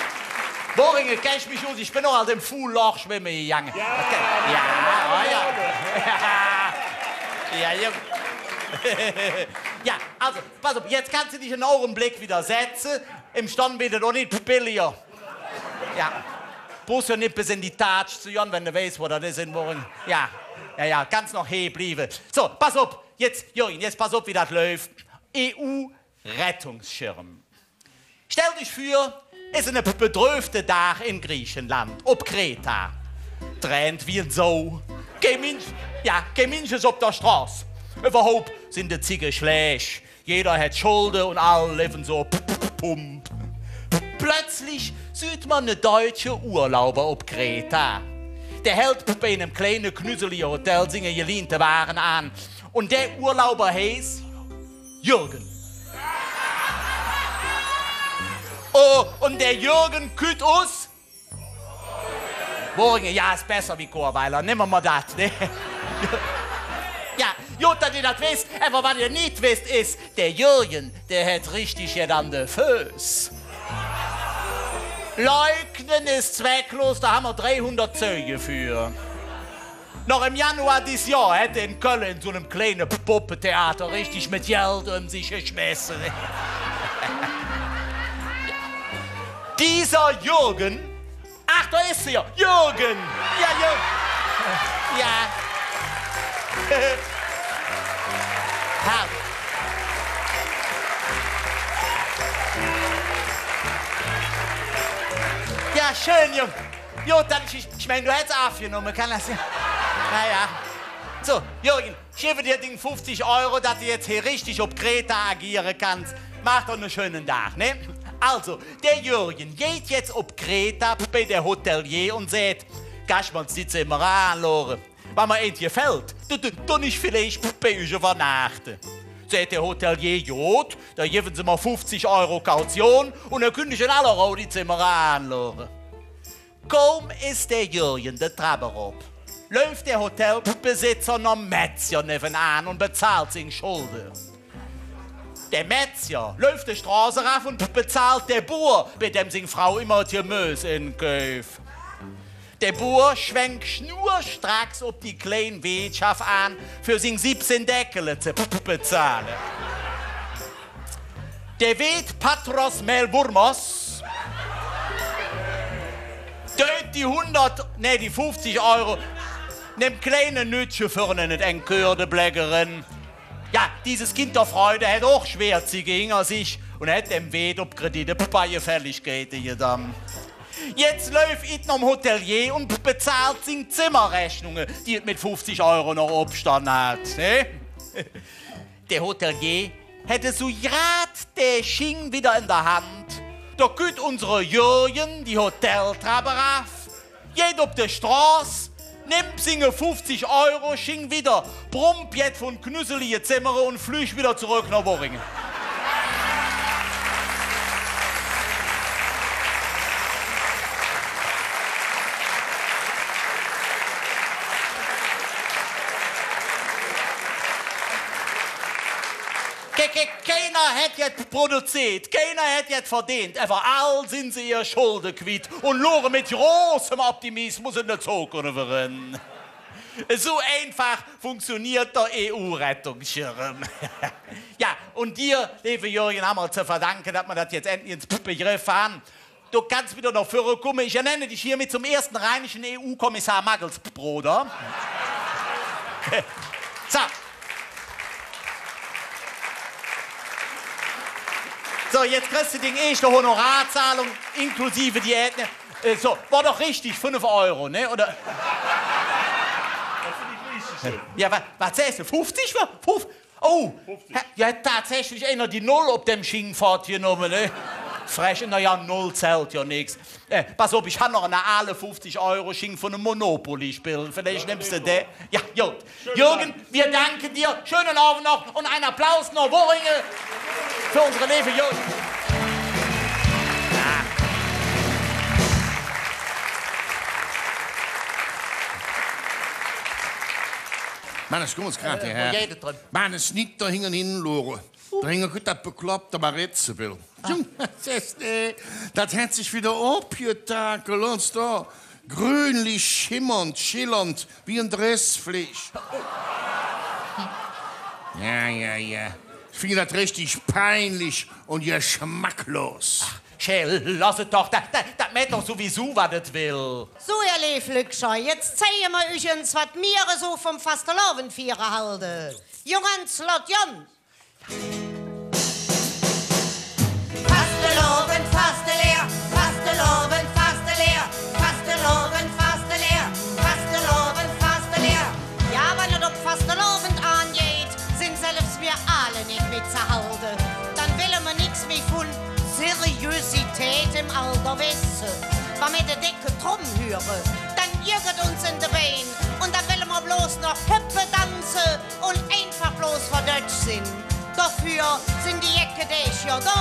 Worringe kenn ich mich us, ich ben noch als em Fuhlloch schwemme gegange. Jo, jo, oh jo. Jo, jo. Jo, alsu, pass op, jetz kanns de dich ene Augebleck widder setze. Em Stonn weed et och nit belliger. Jo. Bruchs jo nit bes en de Tatsch ze gonn, wann de weiß, wo dat es en Worringe. Jo, jo, jo, kanns noch hee blieve. Su, pass op, jetz, Jürgen, jetz pass op, wie dat läuf. E U-Rettungsschirm. Stell dich vür, et es ene bedrövte Dag en Griecheland, op Kreta. Tränt wie en Sau. Kei Minsch, jo, kei Minsch es op der Stroß. Üvverhaup sin de Zigge schlääch. Jeder hät Schulde un all levve se op P-, P-, Pump. Plötzlich süht mer ene deutsche Urlauber op Kreta. Dä hält bei enem kleine, knüselige Hotel singe gelihnte Wage aan. Un dä Urlauber heiß Jürgen. Oh, un dä Jürgen kütt us Worringe, jo, es besser wie Chorweiler. Nemme mer dat, ne? Jo, god, dat ehr dat wesst, ävver wat ehr nit wesst, es, dä Jürgen, dä hät richtig jet an de Föß. Leugnen ist zwecklos, do han mer dreihundert Zeuge för. Noch em Januar dis Johr hät hä en Kölle en su enem kleine Poppetheater richtig met Geld öm sich geschmesse. Dieser Jürgen, ach, do es hä jo, Jürgen. Jo, Jürgen. Jo. Herrlich. Jo, schön, Jürgen. Jo, dann, ich, ich mein, do hätts avgenomme, kann dat sin? Na jo. Su, Jürgen, ich gevve dir ding fuffzig Euro, dat de jetz hee richtig op Kreta agiere kanns. Maach der ene schöne Dag, ne? Alsu, dä Jürgen geiht jetz op Kreta bei der Hotelier un säht: „Kann ich mer die Zemmere aanloore? Wann mer eins gefällt, do, do, dun ich villeich bei üch üvvernaachte.“ Säht der Hotelier: „God, dann gevve Se mer fuffzig Euro Kaution un dann künnt Ehr en aller Rauh die Zemmere aanloore.“ Kaum es dä Jürgen de Trapp erop, läuf dä Hotelbesitzer nohm Metzger nevvenaan un bezahlt sing Schulde. Dä Metzger läuf de Stroß erav un bezahlt dä Boor, bei däm sing Frau immer et Gemös enkäuf. Dä Boor schwenk schnurstracks op die klein Weetschaff aan, för sing sibbzehn Deckele ze bezahle. Dä Weet Patros Mehlwurmos deit die hundert, nä, die fuffzig Euro nem kleine Nüttche vürre en et Enkördebleck eren. Jo, dieses Kind der Freude hät och schwer Zigge hinger sich un hät däm Weet op Kredit e paar Gefälligkeite gedon. Jetz läuf et nohm Hotelier un bezahlt sing Zemmerrechnunge, die et met fuffzig Euro noch opstonn hät, ne? Dä Hotelier hät esu grad dä Sching widder en der Hand, do kütt unsere Jürgen die Hoteltrapp erav, geiht op de Stroß, nimmp singe fuffzig Euro Sching widder, brump jet vun knüselige Zemmere un flüg widder zoröck noh Worringe. Kick, Ke-, keiner hät jet produzeet, keiner hät jet verdeent, ävver all sin se ehr Schulde quitt un luure met großem Optimismus en de Zokunf eren. Su einfach funktioneet der E U-Rettungsschirm. Jo, un dir, leeve Jürgen, han mer ze verdanke, dat mer dat jetz endlich ens begreff han. Do kanns widder noh vürre kumme. Ich ernenne dich hiermit zum ersten rheinischen E U-Kommissar Maggelsbroder. So. So, jetz kriss de ding eeschte Honorarzahlung, inklusive Diät, ne? Äh, so, wor doch richtig, fünf Euro, ne? Oder? Jo, wa-, wat sähs de? Fuffzig? Wa-, fuff-, Oh, hä, jo, hät tatsächlich einer die Null op dem Sching fottgenomme, ne? Frech, na jo, Null zällt jo nix. Äh, pass op, ich han noch ene aale fuffzig Euro Sching vun enem Monopoly-Spill. Villeich nemms de dä. Jo, god. Jürgen, wir danken dir. Schönen Abend noch und ein Applaus nach Worringe für unsere leeve Jürgen. Mann, ich kumme grad, äh, hierher. Wo geiht et dann? Mann, es nit do hinge hin, Lore. Do hinge kütt dat bekloppte Maritzebill. Ah. Jung, dat es, äh, dat hät sich widder opgetakelt, uns do. Grünlich schimmernd, schillernd, wie en Dressfleeg. Jo, jo, jo. Ich finge dat richtig peinlich un geschmacklos. Schäl, loss et doch, dat, dat, dat mäht doch suwiesu, wat et well. Su, ehr leev Lückcher, jetz zeige mer üch ens, wat mir esu vum Fastelovendfiere halde. Jungens, lot gonn! Fastelovend, Fasteleer, Fastelovend, Fasteleer, Fastelovend, Fasteleer, Fastelovend, Fasteleer. Jo, wann et op Fastelovend aangeiht, sin selvs mir Aale nit mih ze halde. Dann welle mer nix mih vun Seriosität em Alder wesse. Wann mer de decke Tromm hüre, dann juck et uns en de Bein. Un dann welle mer bloß noch höppe, danze un einfach bloß verdötsch sin. Doför sin die jecke Däg jo do.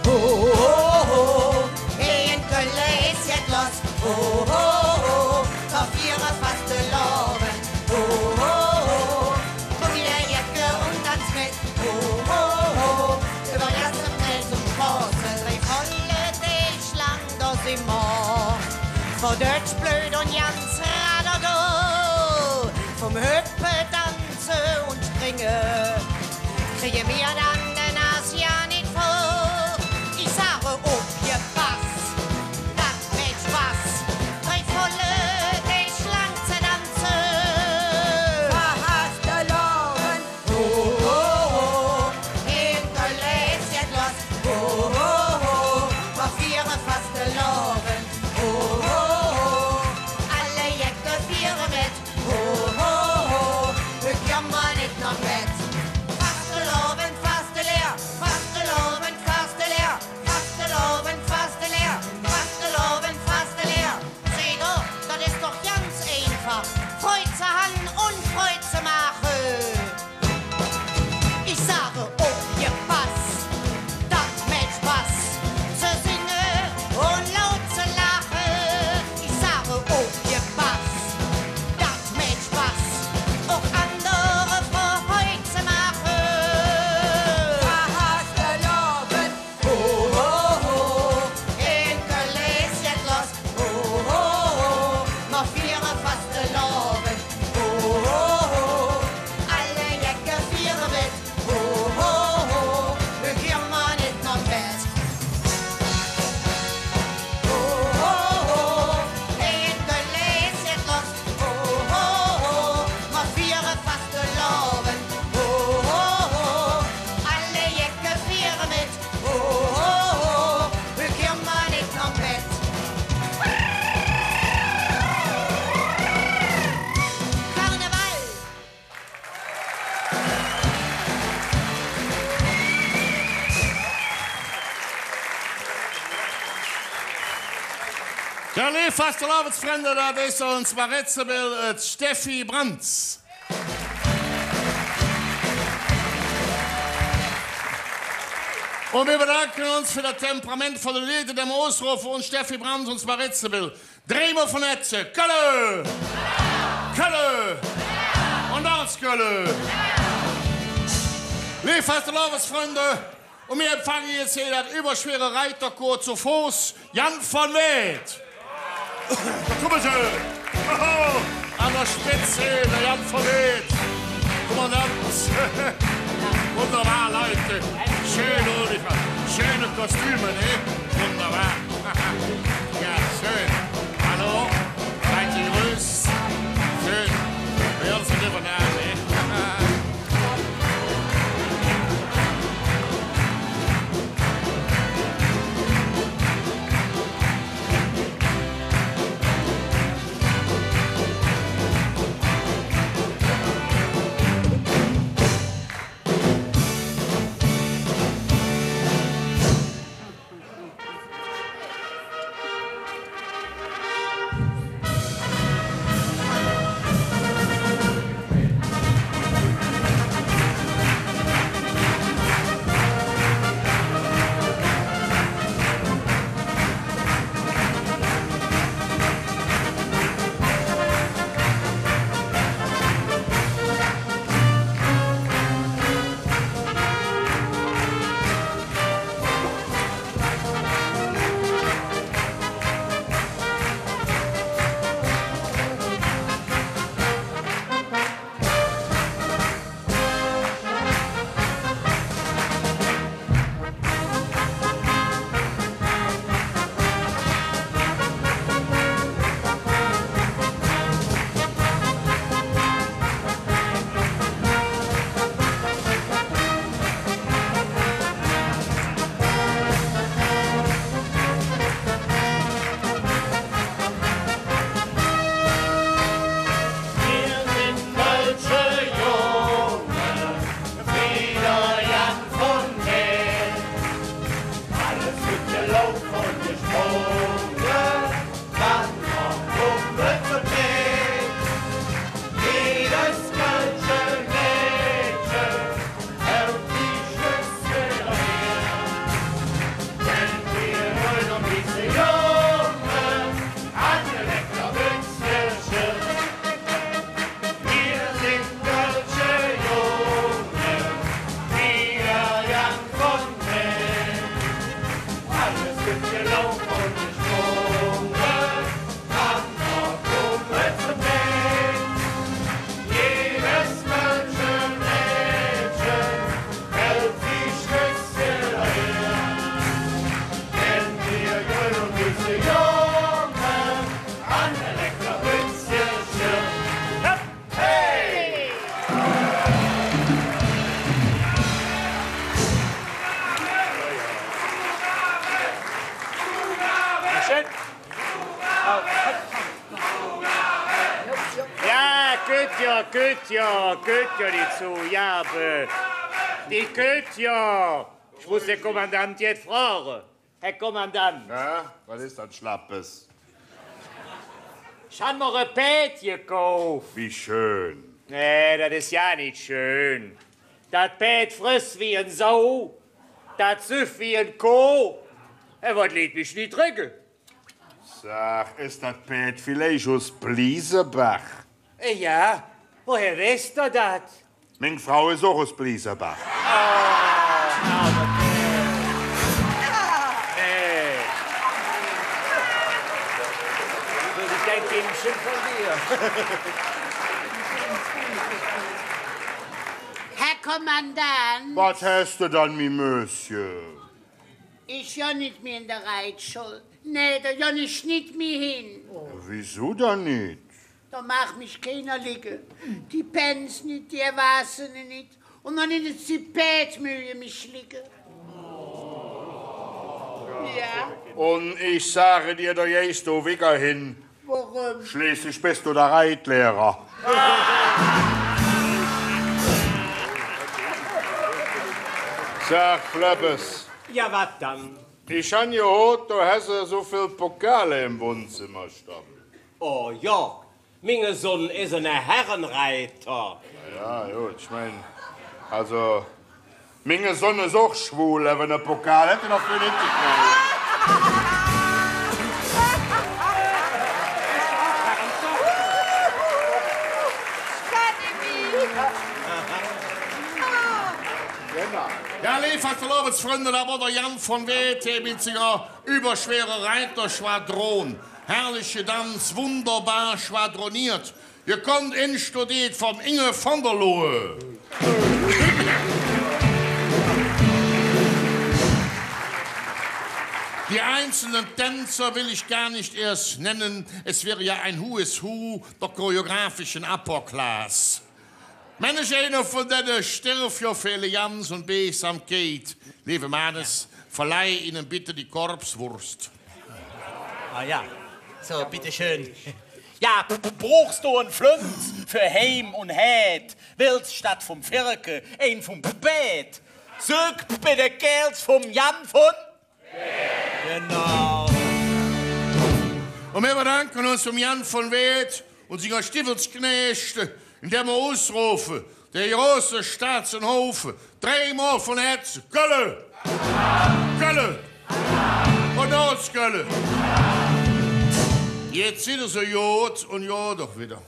Ho, ho, ho, he en Kölle es jet loss. Ho, ho, ho, mer fiere Fastelovend. Ho, ho, ho, kumm, ehr Jecke, un danz met. Ho, ho, ho, üvver Gasse, Feld un Stroße, drei volle Däg lang, do sin mer verdötsch, blöd un ganz radado. Vum Höppe, Danze un Springe krige mer dann de Nas jo nit voll. Ich sage, opgepass, dat mäht Spass, drei volle Däg lang ze danze. Fastelovend. Ho, ho, ho, en Kölle es jet loss. Ho, ho, ho, mer fiere Fastelovend. Ho, ho, ho, alle Jecke fiere met. Ho, ho, ho, hügg gommer nit noh'm Bett. Fastelovend, Fasteleer, Fastelovend, Fasteleer, Fastelovend, Fasteleer, Fastelovend, Fasteleer. Seht ehr, dat es doch ganz einfach. Freud ze han un Freud ze maache. Ich sage, opgepass, dat mäht Spass, ze singe un laut ze laache. Ich sage, opgepass, dat mäht Spass, och andere Freud ze maache. Fastelovend. Ho, ho, ho, en Kölle es jet loss. Ho, ho, ho, mer fiere Fastelovend. Ho, ho, ho, alle Jecke fiere met. Ho, ho, ho, hügg gommer nit noh'm Bett. Ho, ho, ho, en Kölle es jet loss. Ho, ho, ho, mer fiere Fastelovend. Ho, ho, ho, alle Jecke fiere met. Ho, ho, ho, hügg gommer nit noh'm Bett. Karneval! Jo, leev Fastelovendsfründe, dat es uns Maritzebill, et Steffi Brands. Un mir bedanke uns för dat temperamentvolle Leed, dem Usrof vun Steffi Brands, uns Maritzebill. Dreimol vun Hätze. Kölle! Kölle! Un noch ens Kölle! Leev Fastelovendsfründe, un mir empfange jetz hee dat üvverschwere Reiterkorps zo Foß, Jan von Werth. Do kumme se. An der Spetz, der Jan von Werth. Kommandant. Wunderbar, Leute. Schön, Oliver. Schöne Kostüme, ne? Wunderbar. Ja, schön. Hallo. Seid gegrüßt. Schön. Bei uns in Lipperdam, ne? Mir sin kölsche Junge, wie der Jan von Werth. Alles god gelaufe un gesprunge, dann noch Kumpel zu dritt. Jedes kölsche Mädche hält die Schlösser her. Wenn mir nur noch diese Junge an der Leckerwürzche. Mir sin kölsche Junge, wie der Jan von Werth. Alles god gelaufe un gesprunge, dann noch Kumpel zu dritt. Jedes kölsche Mädche hält die Schlösser her. Wenn mir nur noch diese Junge an der Leckerwürzche. Hey! Schön. Jo, god, jo, god, jo, god, jo, die Zogab. Die god, jo. Ich muss der Kommandant jet froge. Här Kommandant. Jo, wat es dat Schlappes? Ich han mer e Pääd gekauf. Wie schön. Nä, dat es jo nit schön. Dat Pääd fress wie en Sau. Dat süff wie en Koh. Hä, wat liet mich nit regge? Sag, es dat Pääd villeich us Bliesebach? Äh, jo, woher wesst ehr dat? Ming Frau es och us Bliesebach. Oh, arme Kääl. Äh. Wööd ich gään gäge schimpe vun dir. Här Kommandant. Wat häs de dann, mi Möschen? Ich gonn nit mih en de Reitschull. Nä, do gonn ich nit mih hin. Wiesu dann nit? Do mag mich keiner ligge. Die Pänz nit, die Erwachsene nit. Un noch nit ens die Pääd möge mich ligge. Jo. Un ich sage dir, do geihs do wigger hin. Woröm? Schleeßlich bes do der Reitlehrer. Sag, Fleppes. Jo, wat dann? Ich han gehoot, do häs esu vill Pokale em Wonnzemmer stonn. Oh jo, minge Sonn es ene Herrenreiter. Jo, god, ich mein, alsu, minge Sonn es och schwul, ävver ene Pokal hät hä doför nit gekräge. Fastelovendsfründe, dat wor der Jan von Werth met singer üvverschwere Reiterschwadron. Herrliche Danz, wunderbar schwadroniert. Gekonnt enstudeet vum Inge van der Lohe. Die einzelnen Tänzer will ich gar nicht erst nennen. Es wäre ja ein Who is Who der choreografischen Upper Class. Wenn ich eine vun denne Störfjoffele Jans un Beegsamkeit, leeve Mannes, verleih Ihnen bitte die Korpswurst. Ah ja, so, bitteschön. Ja, b-, b-, bruchs do en Flönz för Heim un Hääd, wells statt vum Ferke ein vum Pääd, sök bei de Kääls vum Jan vun Genau. Un mir bedanke uns beim Jan von Werth un singe Stivvelsknäächte, indäm mer usrofe, der große Staatsenhofe, dreimol vun Hätze: Kölle! Kölle! Un noch ens Kölle! Jetz sid ehr su god un goht doch widder.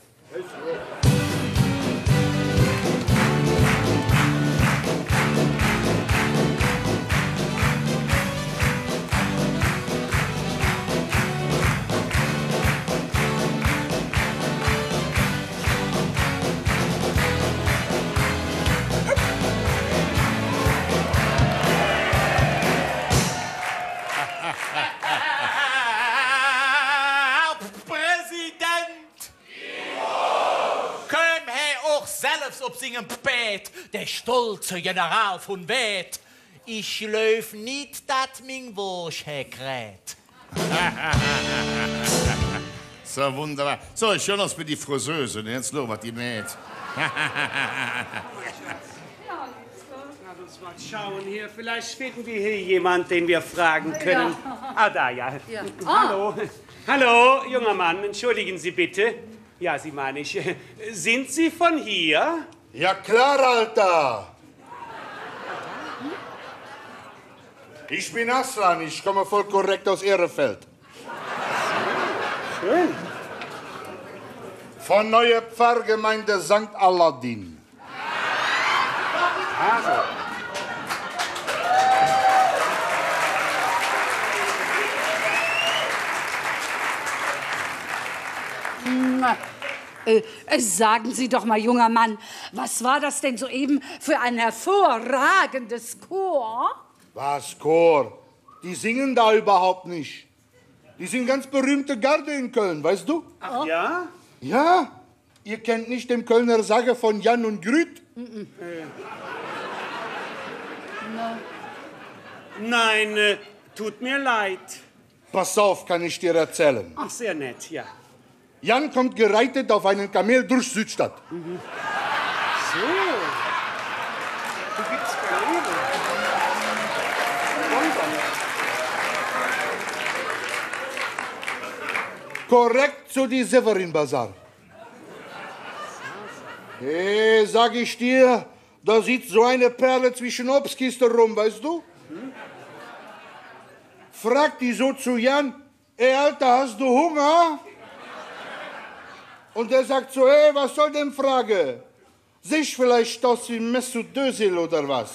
Präsident! Köm hä och selvs op singem Pääd, der stolze General vun Werth. Ich gläuv nit, dat ming Woosch hä krät. So, wunderbar. So, ich hör noch bei die Friseuse, ne? Jetz los, wat die mäht. Lass uns mal schauen hier. Vielleicht finden wir hier jemand, den wir fragen können. Ja. Ah, da, ja. Ja. Ah. Hallo. Hallo, junger Mann, entschuldigen Sie bitte. Ja, Sie meine ich. Sind Sie von hier? Ja klar, Alter. Ich bin Aslan, ich komme voll korrekt aus Ehrefeld. Schön. Von neue Pfarrgemeinde Sankt Aladin. Also. Äh, äh, sagen Sie doch mal, junger Mann, was war das denn soeben für ein hervorragendes Chor? Was Chor? Die singen da überhaupt nicht. Die sind ganz berühmte Garde in Köln, weißt du? Ach ja? Ja. Ihr kennt nicht den Kölner Sage von Jan und Grüt? Mm-mm. Äh. Nein, äh, tut mir leid. Pass auf, kann ich dir erzählen. Ach, sehr nett, ja. Jan kommt gereitet auf einen Kamel durch Südstadt. Mhm. So. Du gibst Kamele. Wunderbar. Korrekt zu die Severin Bazar. Hey, sag ich dir, da sitzt so eine Perle zwischen Obstkiste rum, weißt du? Fragt die so zu Jan: „Ey, Alter, hast du Hunger?“ Und der sagt so: „Ey, was soll denn Frage? Seh ich vielleicht aus wie Mesut Özil oder was?“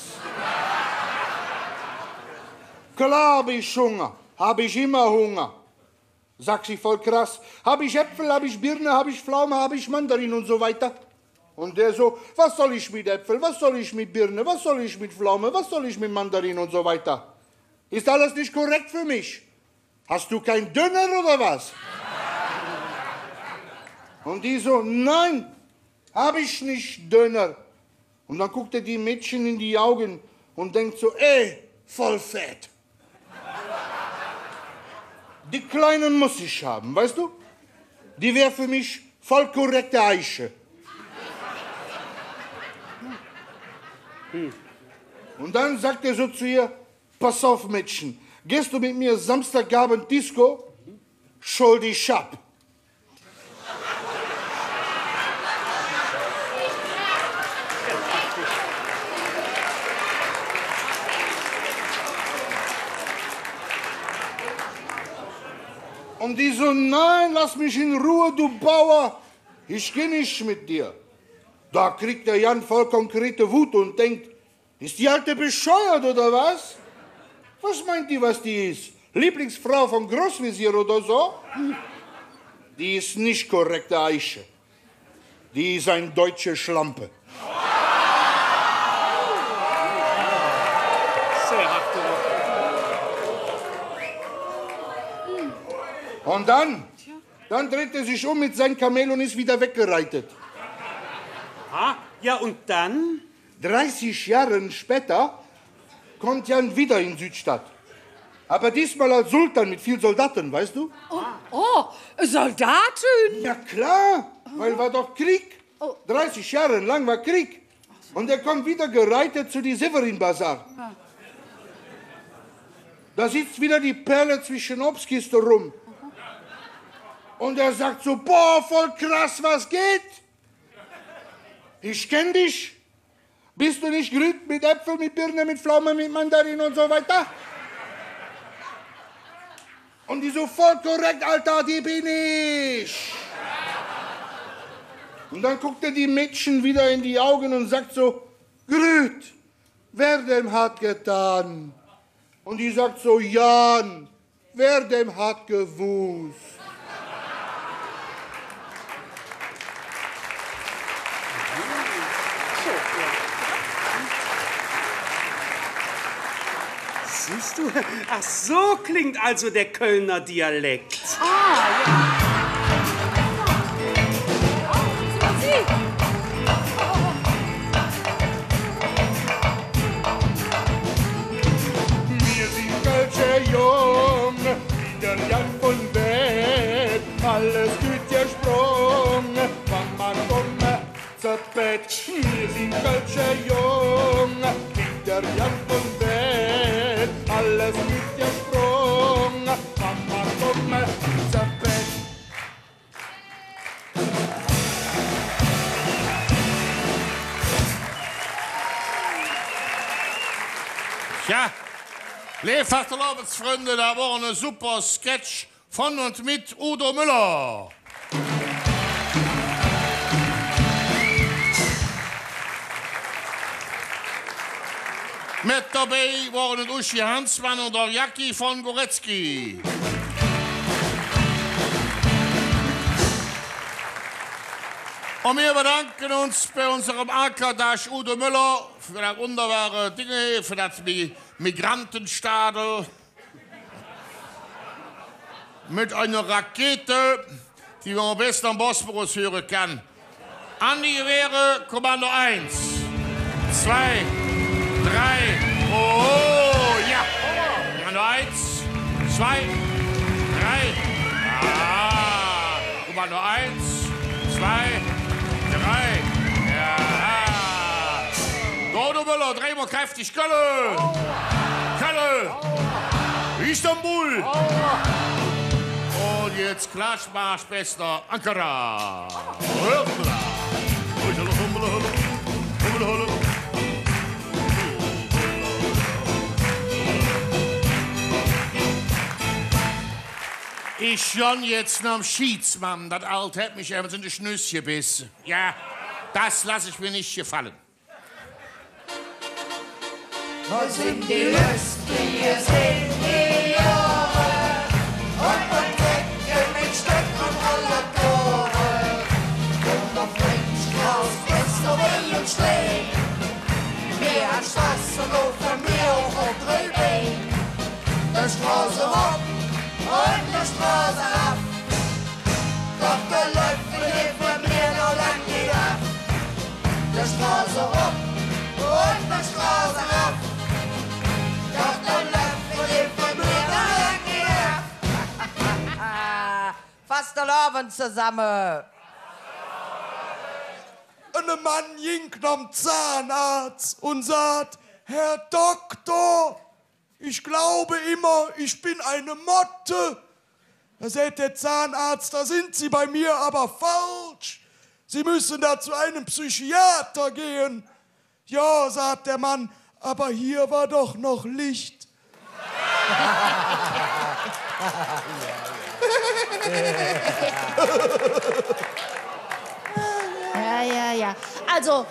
„Klar hab ich Hunger, hab ich immer Hunger.“ Sagt sie voll krass: „Hab ich Äpfel, hab ich Birne, hab ich Pflaume, hab ich Mandarin und so weiter?“ Und der so: „Was soll ich mit Äpfel, was soll ich mit Birne, was soll ich mit Pflaume, was soll ich mit Mandarin und so weiter? Ist alles nicht korrekt für mich. Hast du kein Döner oder was?“ Und die so: „Nein, hab ich nicht, Döner.“ Und dann guckt er die Mädchen in die Augen und denkt so: „Ey, voll fett. Die Kleine muss ich haben, weißt du? Die wär für mich voll korrekte Aische.“ Und dann sagt er so zu ihr: „Pass auf, Mädchen, gehst du mit mir Samstagabend Disco? Schul dich ab.“ Und die so: „Nein, lass mich in Ruhe, du Bauer, ich geh nicht mit dir.“ Da kriegt der Jan voll konkrete Wut und denkt: Ist die Alte bescheuert, oder was? Was meint die, was die ist? Lieblingsfrau von Großwesir oder so? Die ist nicht korrekt, Aische. Die ist ein deutsche Schlampe. Sehr harte Worte. Und dann, dann dreht er sich um mit seinem Kamel und ist wieder weggereitet. Ah, ja, und dann? Dreißig Jahre später kommt Jan wieder in Südstadt. Aber diesmal als Sultan mit viel Soldaten, weißt du? Oh, oh, Soldaten? Ja klar, weil war doch Krieg. Oh. Dreißig Jahre lang war Krieg. Und er kommt wieder gereitet zu die Severin Bazar. Ah. Da sitzt wieder die Perle zwischen Obstkiste rum. Und er sagt so: „Boah, voll krass, was geht? Ich kenn dich. Bist du nicht Grüt mit Äpfel, mit Birne, mit Pflaume, mit Mandarin und so weiter?“ Und die so: „Voll korrekt, Alter, die bin ich.“ Und dann guckt er die Mädchen wieder in die Augen und sagt so: „Grüt, wer dem hat getan?“ Und die sagt so: „Jan, wer dem hat gewusst.“ Siehst du? Ach, so klingt also der Kölner Dialekt. Ah, ja. Mir sin kölsche Jung, wie der Jan vun Beth, alles güt gesprung, wann mer kumme ze Bett. Mir sin kölsche Jung, wie der Jan vun Beth, alles güt gesprung, wann mer kumme ze Bett. Tja, leev Fastelovendsfründe, dat wor ene super Sketch vun un met Udo Müller. Met dobei wore et Uschi Hansmann un der Jackie vun Guretzky. Un mir bedanke uns bei unserem Arkadasch Udo Müller för dat wunderbare Dinge, för dat Mi-, Migrantenstadel. Met ener Rakete, die mer am beste am Bosporus höre kann. An die Gewehre, Kommando eins, zwei, drei, oh, ja. Kommando eins, zwei, drei. Ah, Kommando eins, zwei, drei. Ja. Udo Müller, dreimol kräftig. Kölle! Kölle! Istanbul! Un jetz Klatschmarsch, Bester, Ankara! Hoppla! Ich gonn jetz nohm Schiedsmann, dat Aal hät mich evvens en de Schnüss gebesse. Jo, dat loss ich mer nit gefalle. Wat sin die löstige Seniore, un wat trecke met Stöck un Rollatoren, un der French Claus, Bester Wei un Stee. Mir han Spass un doför mir och op drei Bein. De Stroß erop un de Stroß erav. Doch do läuf hee vör mir noch lang nit av. De Stroß erop un de Stroß erav. Doch do läuf hee vör mir noch lang nit av. Fastelovend zesamme. Ene Mann ging nohm Zahnarzt un säht: „Herr Doktor, ich glaube immer, ich bin eine Motte.“ Da säht der Zahnarzt: „Da sind Sie bei mir aber falsch. Sie müssen da zu einem Psychiater gehen.“ „Ja“, sagt der Mann, „aber hier war doch noch Licht.“ Jo, jo, jo. Also,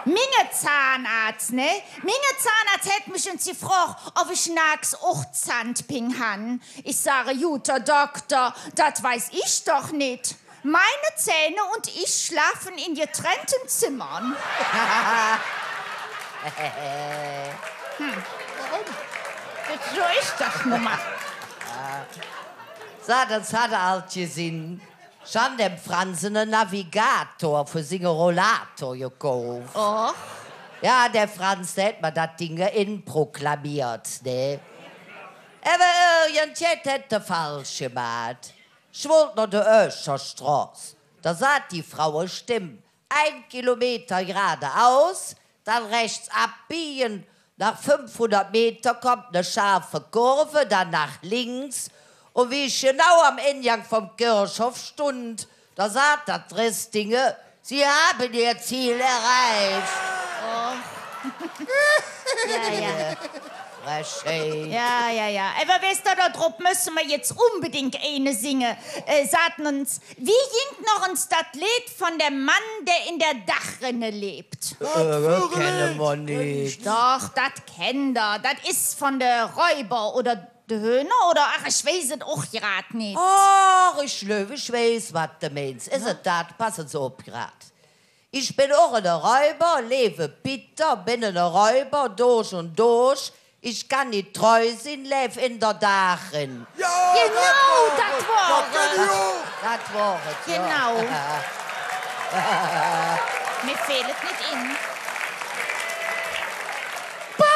Minge Zahnarzt, ne? Minge Zahnarzt hät mich ens gefrog, ov ich naaks och Zahnping han. Ich sage: „Guter Dokter, dat weiß ich doch nit. Meine Zähne und ich schlafen in getrennten Zimmern.“ Hm. Woröm? Dat, su es dat nu mal. Su, dat hät hä ald gesinn. Ich han dem Franz ene Navigator för singe Rollator gekauf. Och. Jo, der Franz, dä hät mer dat Ding enproklamiert, ne? Ävver irgendjet hät hä falsch gemaht. Ich wollt noh der Ööcher Stroß. Do säht die Frauestemm: „Ein Kilometer geradeaus, dann rechts abbiegen. Nach fünfhundert Meter kommt eine scharfe Kurve, dann nach links.“ Un wie ich genau am Engang vum Kirchhoff stundt, do säht dat Dressdinge: „Sie haben Ihr Ziel erreicht.“ Oh. Jo, jo. Frechheit. Jo, jo, jo. Ävver wesst ehr, do drop müsse mer jetz unbedingk eine singe. Äh, saht ens, wie ging noch ens dat Leed vun dem Mann, dä en der Dachrinne läv? Äh, äh, kenne mer nit. Doch, dat kennt ehr. Dat es vun de Räuber oder de Höhner oder, ach, ich weiß et och grad nit. Ach, ich gläuv, ich weiß, wat de meins. Es et dat? Passe Se op grad. Ich ben och ene Räuber, leve bitter, ben ene Räuber durch un durch. Ich kann nit treu sin, läv en der Dachrinne. Jo, genau, dat wor et. Dat wor et, jo. Genau. Mir fählt et nit en. Bah!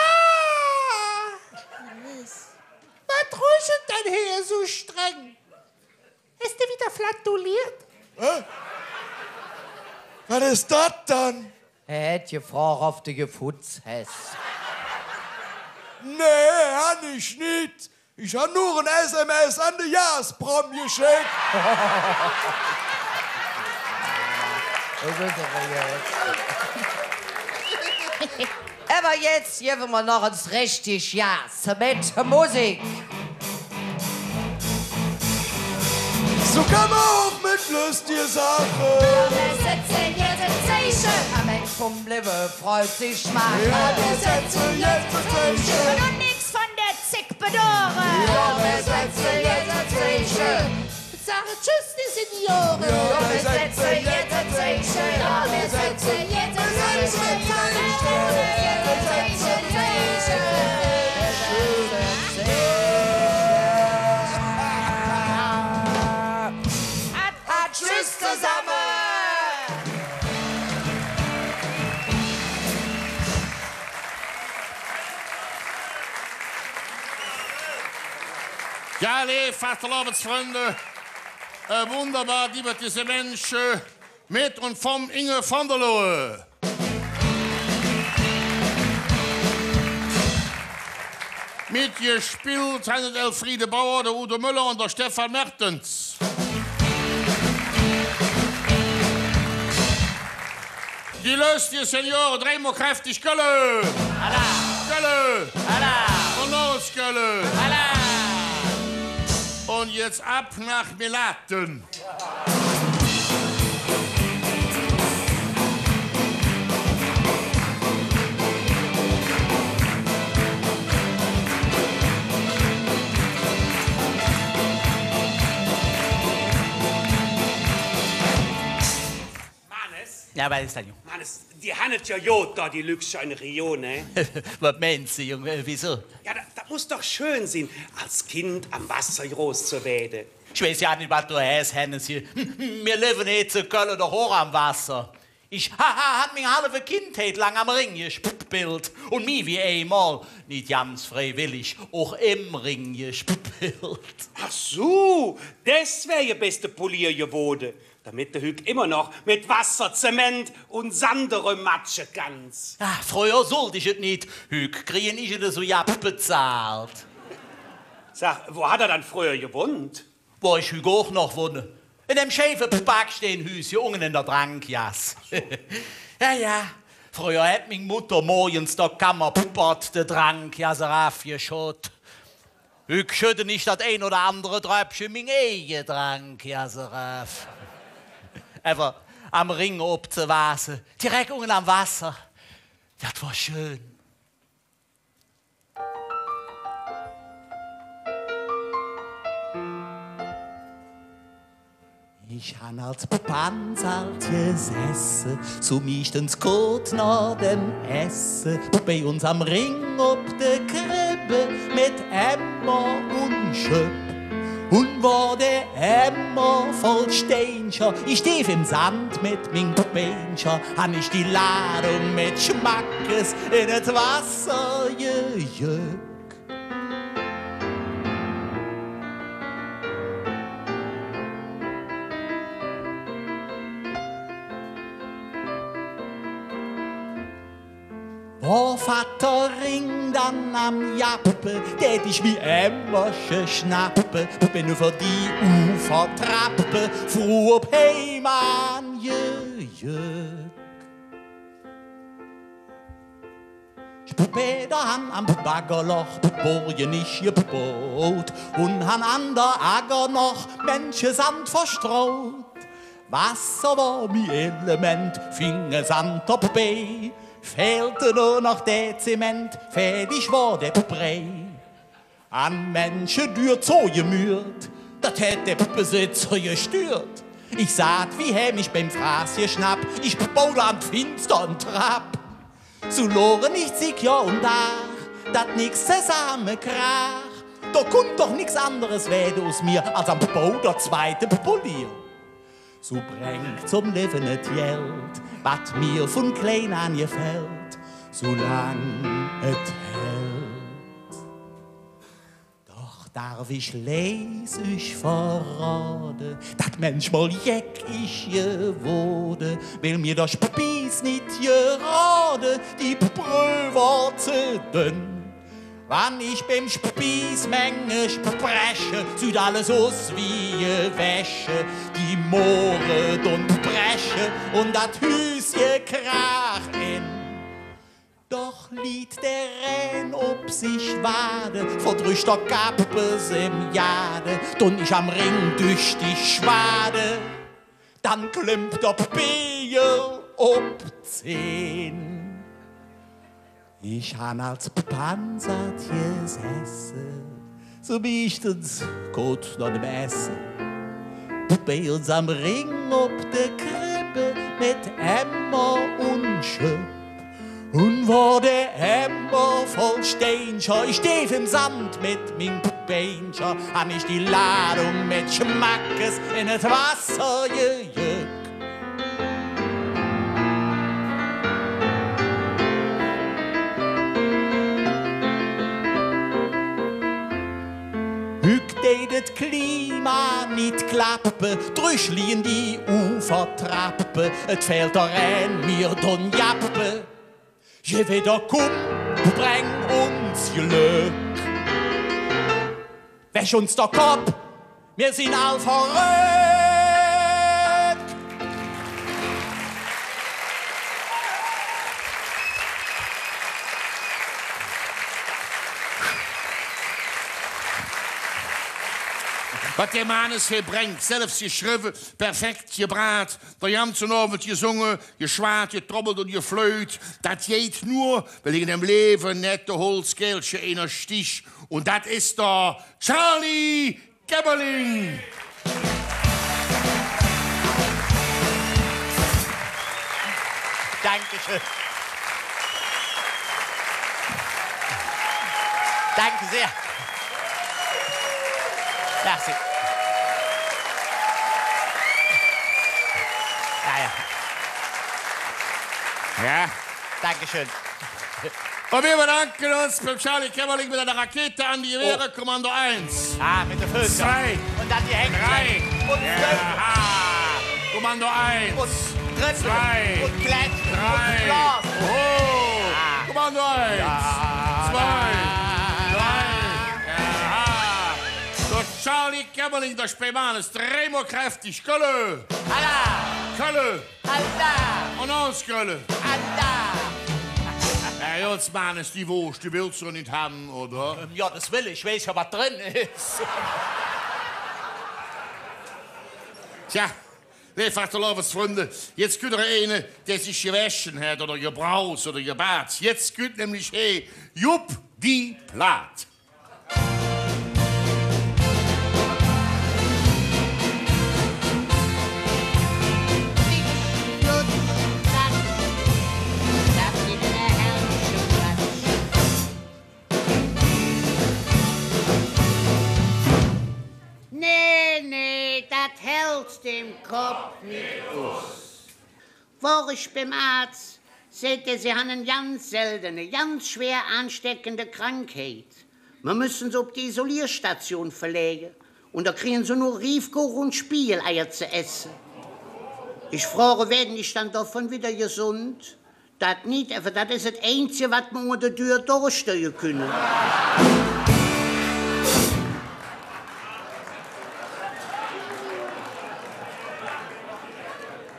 Wat rüch et dann hee esu streng? Häs de widder flatuleet? Hä? Wat es dat dann? Hä hät gefrog, ov de gefutz häs. Nä, han ich nit. Ich han nor en S M S an de Gazprom gescheck. Dat es ävver jetz. Ävver jetz gevve mer noch ens richtig Gas met Musik. Su kann mer och met löstige Saache. Mer setze jetz e Zeiche. Am Engk vum Levve freut sich Maache. Jo, mer setze jetz e Zeiche. Un nix vun der Zigg bedore. Jo, mer setze jetz e Zeiche. Sage Tschüss, die Seniore. Jo, mer setze jetz e Zeiche. Jo, mer setze jetz e Zeiche. Tschüss zesamme. Jo, leev Fastelovendsfründe, äh, wunderbar, divertissemäntsche, äh, met un vum Inge van der Lohe. Metgespillt han et Elfriede Bauer, der Udo Müller un der Stefan Mertens. Die löstige Seniore, dreimol kräftig Kölle. Alaaf. Kölle. Alaaf. Un noch ens Kölle. Alaaf. Un jetz av noh Melaten. Mannes? Jo, wat es dann, Jung? Mannes, die han et jo god do, die Lückcher en Rio, ne? Wat meins de, Jung? Äh, wiesu? Jo, dat, dat muss doch schön sin, als Kind am Wasser groß ze weede. Ich weiß jo nit, wat do häs, Hännes. Mir levve hee zo Kölle doch och am Wasser. Ich ha, ha, han ming halve Kindheit lang am Rhing gespillt. Un mih wie eimol, nit ganz freiwillig, och em Rhing gespillt. Ach su, deswäge bes de Polier gewoode. Domet de hügg immer noch met Wasser, Zement un Sand erömmatsche kanns. Ah, fröher sollt ich et nit. Hügg krige ich et esu jo bezahlt. Sag, wo hat ehr dann fröher gewonnt? Wo ich hügg och noch wonne. En däm scheife Backsteinhüüsche unge en der Drankgass. Jo, jo. Fröher hät ming Mutter morgens der Kammerpott de Drankgass eravgeschott. Hügg schödde ich dat ein oder andere Dröppche ming eige Drankgass erav. Ävver am Rhing opzewahße, direk unge am Wasser, Dat wor schön. Ich han als Panz ald gesesse, zomeistens koot noh dem Esse, bei uns am Ring op de Kribbe, met Emmer un Schöpp. Un wor der Emmer voll Steincher, ich deef em Sand met ming Beincher, han ich die Ladung met Schmackes en et Wasser gejöck. Wor Vatter Ring dann am Jappe, dät ich mi Emmerche schnappe, ben üvver die Ufertrappe fruh op Heim gejöck. Späder han am Baggerloch Burgen ich gebaut un han an der Agger noch Menschesand verstraut. Wasser wor mi Element, fing e Sand dobbei, fählte nor noch der Zement, fäädig wor der Brei. An Menschedür zogemührt, dat hät der Besitzer gestührt. Ich saht, wie hä mich beim Fraß geschnapp, ich baut an Finster en Trapp. Su loren ich Zigg Johr un Dag, dat nix zesammekrach. Do kunnt doch nix anderes wääde us mir, als am Bau der zweite Polier. Su brängt's om Levve et Geld, wat mir vun klein aan gefällt, su lang et hält. Doch darf ich leis üch verrode, dat mänchmol jeck ich gewoode, weil mir der Spieß nit gerade, die Brö wor ze dönn. Wann ich beim Spieß mänge spreche, süht alles us wie gewäsche, die Mohre dun breche un dat Hüsche krach en. Doch liet der Rhään op sich waade, verdrüg der Kappes em Gade, dun ich am Ring düchtig schwade, dann klömp der Pegel op zehn. Ich han als Panz ald gesesse, su miestens koot noh dem Esse, bei uns am Ring op de Kribbe met Emmer un Schöpp. Un wor der Emmer voll Steincher, ich deef em Sand met ming Beincher, han ich die Ladung met Schmackes en et Wasser gejöck. Hügg deit et Klima nit klappe, drüg liggen die Ufertrappe, et fählt der Rhään mir dun Jappe. Je widder kumm, bräng uns Glöck. Wäsch uns der Kopp, mir sin all verröck. Wat der Mannes hee brängk, selvs geschrevve, perfek gebraht, der ganze Ovend gesunge, geschwaad, getrommelt un geflöt, dat geiht nor, weil en dem Levve nit de Holzkääl einer stich. Un dat es der Charly Kemmerling. Dankeschön. Danke sehr. Merci. Ja, ja. Ja. Dankeschön. Un mir bedanke uns beim Charly Kemmerling met ener Rakete an die Gewehre. Oh. Kommando eins. Ah, met de Föß. Zwei. Un dann die Häng. Drei. Un ja. Kommando eins. Un Trippel. Zwei. Un Klatsch. Drei. Un Blas. Oh. Ah. Kommando eins. Ja. Zwei. Drei. Ja. Der Charly Kemmerling, der Speimanes, dreimol kräftig. Kölle. Alaaf. Kölle. Alaaf! Un uns Kölle! Alaaf! Äh, jo, Mannes, die Woosch, die wells do nit han, oder? Ähm, jo, dat well ich. Ich weiß jo, wat dren es. Tja, Nä, Fastelovendsfründe, jetz kütt ene, dä sich gewäsche hät oder gebraus oder gebad. Jetz kütt nämlich he, Jupp die Plaat. Nä, nä, dat hälds de em Kopp nit us. Wor ich beim Aaz, säht hä, Se han en ganz seldene, ganz schwer aansteckende Krankheit. Mer müsse Se op de Isolierstation verläge. Un do krige Se nor Rievkuche un Spiegeleier ze esse. Ich froge: Weede ich dann dovun widder gesund? Dat nit, ävver dat es et Einzige, wat mer unger der Dür durchstöhe künne.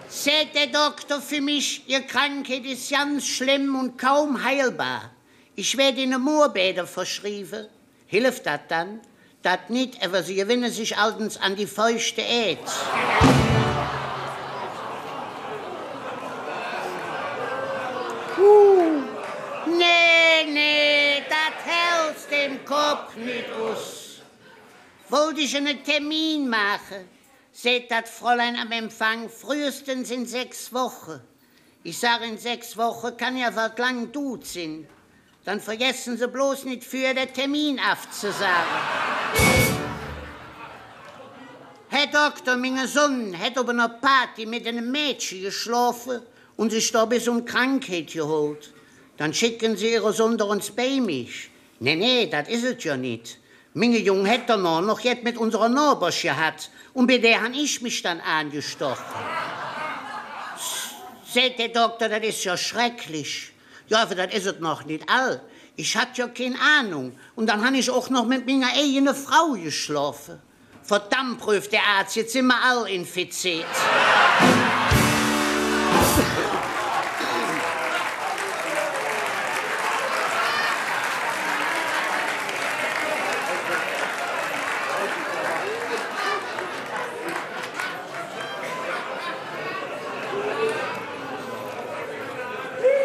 Säht der Dokter för mich: Ehr Krankheit es ganz schlemm un kaum heilbar. Ich weed Inne Moorbäder verschrieve. Hilf dat dann? Dat nit, ävver Se gewenne sich allt ens an die feuchte Ääd. Huh. Nä, nä, dat hälds de em Kopp nit us. Wollt ich ene Termin maache, säht dat Fräulein am Empfang: Fröhestens en sechs Woche. Ich sage: En sechs Woche kann jo wall lang dud sin. Dann vergesse Se bloß nit, vürher der Termin avzesage. Här Dokter, minge Sonn hät op ener Party met enem Mädche geschlofe un sich dobei su en Krankheit gehollt. Dann schecke Se Ihre Sonn doch ens bei mich. Nä, nä, dat es et jo nit. Minge Jung hät donoh noch jet met unserer Nohbersch gehatt, un bei der han ich mich dann aangestoche. Säht der Dokter: Dat es jo schrecklich. Jo, ävver dat es et noch nit all. Ich hatt jo kein Ahnung. Un dann han ich och noch met minger eigene Frau geschlofe. Verdammp, röf der Aaz, jetz sin mer all infiziert.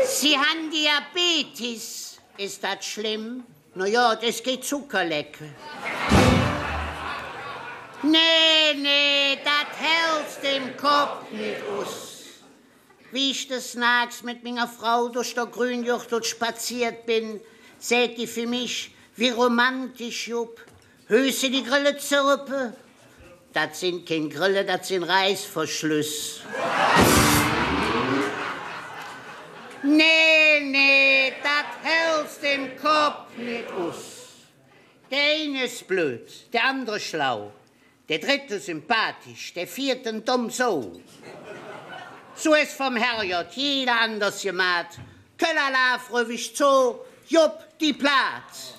Se han Diabetes. Es dat schlemm? Na jo, et es kei Zuckerlecke. Nä, nä, dat hälds de em Kopp nit us. Wie ich des Naaks met minger Frau durch der Grüngürtel spaziert ben, säht die för mich: Wie romantisch, Jupp. Hürs de die Grille zirpe? Dat sin kein Grille, dat sin Reißverschlüss. Nä, nä, dat hälds de em Kopp nit us. Der eine es blöd, der andere schlau, der dritte sympathisch, der vierte en domm Sau. Su es vum Herrgodd jeder anders gemaht. Kölle Alaaf röf ich zo, Jupp die Plaat.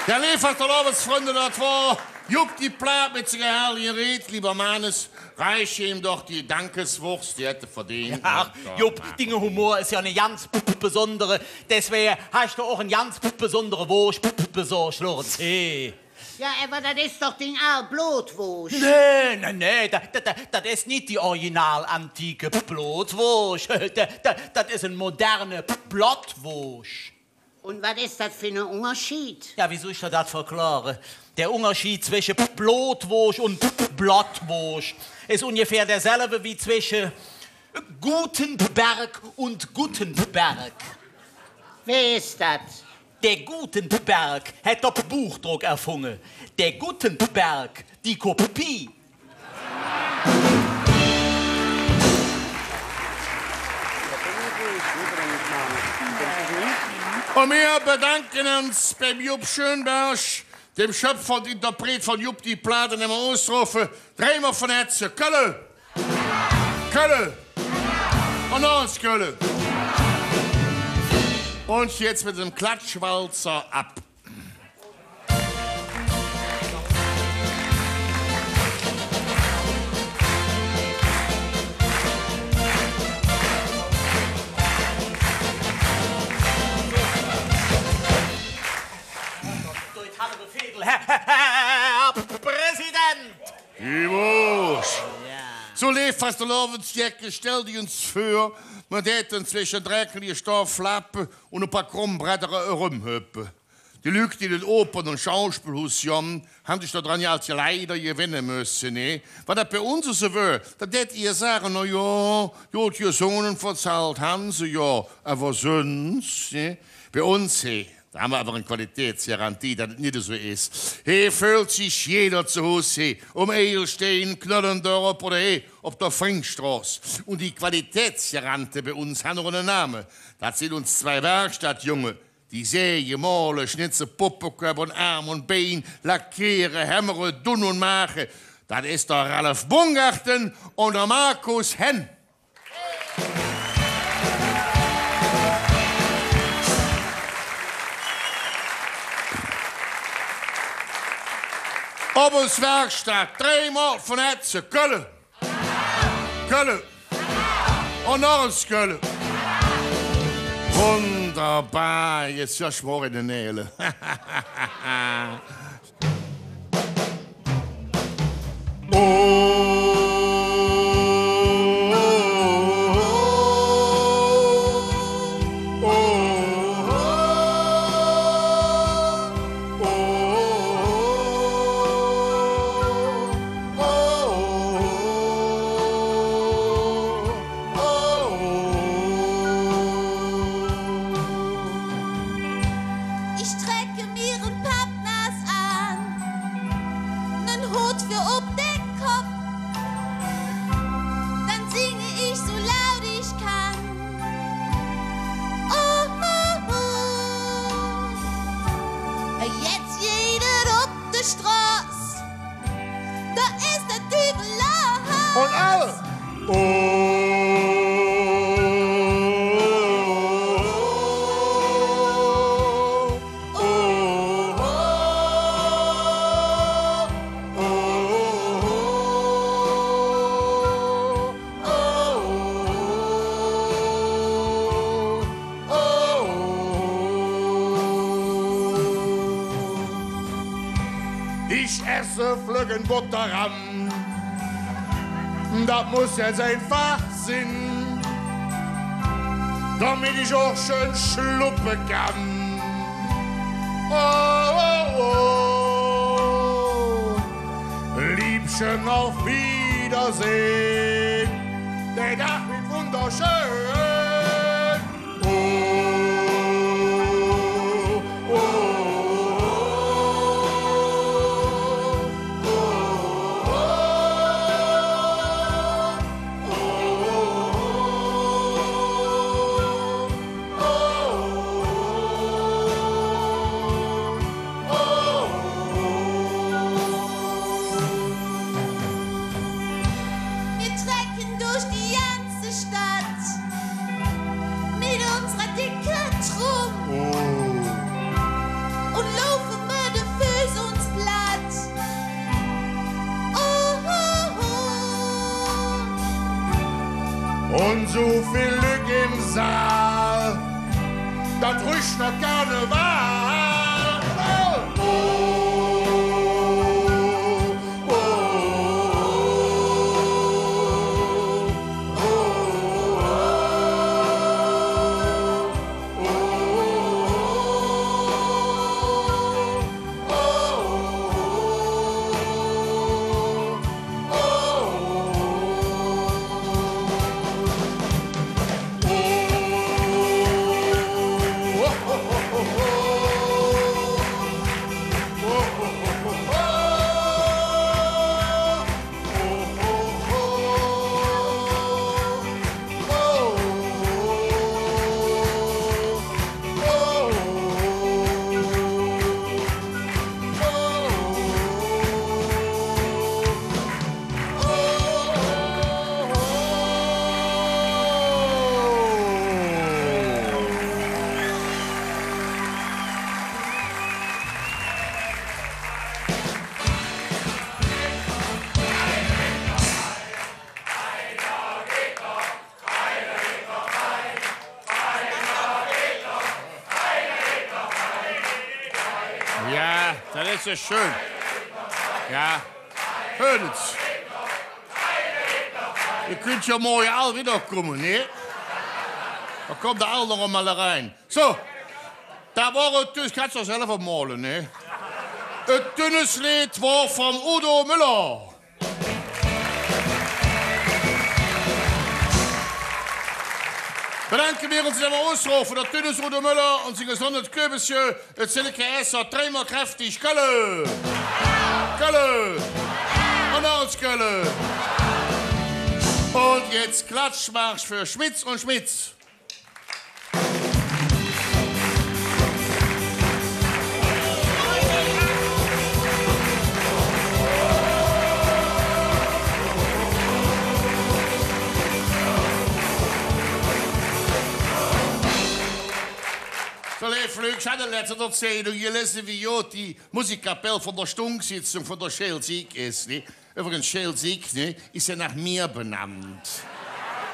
Jo, leev Fastelovendsfründe, dat wor Jupp die Plaat met singer herrliche Red. Leeve Mannes, reich im doch die Dankeswoosch, die hät hä verdeent. Ach, Jupp, dinge Humor es jo ene ganz besondere. Deswäge häs do och en ganz besondere Woosch besorg, Lorenz. He. Jo, ävver dat es doch ding aal Blodwoosch. Nä, nä, nä, dat, dat, dat, dat es nit die original antike Blodwoosch. Dat, dat, dat es en moderne Blottwoosch. Un wat es dat för ene Ungerscheed? Jo, wie soll ich der dat verkläre? Der Ungerscheed zwesche Blodwoosch un Blottwoosch es ungefähr derselve wie zwesche Gutenberg un Gutenberg. Wä es dat? Der Gutenberg hät der Buchdruck erfunge. Der Gutenberg, die Kopie. Un mir bedanke uns beim Jupp Schönberg, dem Schöpfer un Interpret vun Jupp die Plaat, un däm Usrofe: Dreimol vun Hätze Kölle! Kölle! Un noch ens Kölle! Un jetz met dem Klatschwalzer av. Iwwos. Jo. Su, leev Fastelovendsjecke, stell dir ens vör, mer dät zwesche dreckelige Stofflappe un e paar krumm Bredder erömhöppe. Die Lück, die en et Opern- un Schauspillhuus gonn, han sich dodran jo als Leider gewenne müsse, ne? Wann dat bei uns esu wör, dann dät ehr sage: „Na jo, god, gesunge un verzallt han se jo, ävver söns, ne?“ Bei uns, he, do han mer ävver en Qualitätsgarantie, dat et nit esu es. He föhlt sich jeder zo Hus, he, om Eigelstein, Knollendorf oder, he, op der Vringsstroß. Un die Qualitätsgarante bei uns han och ene Name. Dat sin uns zwei Werkstattjunge. Die säge, mole, schnitze Puppeköpp un Ärm un Bein, lackiere, hämmere, dun un maache. Dat es der Ralf Bungarten un der Markus Henn. Op uns Werkstatt, dreimol vun Hätze, Kölle! Kölle! Un noch ens Kölle! Wunderbar, jetz höösch mer och en de Nähle. Ich trecke mir en Pappnas aan, nen Hot för op der Kopp, dann singe ich su laut ich kann. Oh, oh, oh. Jetz geiht et op de Stroß. Do es der Düvel loss. Un all. Oh, oh, oh. Ich esse flöck en Botteram. Dat muss jetz einfach sin, domet ich och schön schluppe kann. Oh, oh, oh. Liebchen, auf Wiedersehen. Der Dag weed wunderschön. Oh, oh, oh. Mir trecke durch die ganze Stadt met unserer decke Trumm. Oh. Un laufe met de Föß uns platt. Oh, oh, oh. Un su vill Lück em Saal, dat rüch noh Karneval. Oh, oh, oh. Jo, dat es jo schön. Jo. Hürt jetz. Ehr künnt jo morge all widderkumme, ne? Do kütt ehr all noch ens erenn. Su, dat wor et Tünnes, kanns do selver mole, ne? Et Tünnes-Leed wor vum Udo Müller. Bedanke mer uns met enem Usrof för der Tünnes Udo Müller un sing gesonde Köbesche, et Silke Esser, dreimol kräftig: Kölle! Kölle! Un noch ens Kölle! Un jetz Klatschmarsch för Schmitz un Schmitz. Su, leev Lück, ich hatt letztens en der Zeidung gelese, wie god die Musikkapell vun der Stunksitzung vun der Schäl Sieg es, ne? Üvvrigens, Schäl Sieg, ne, es jo noh mir benannt.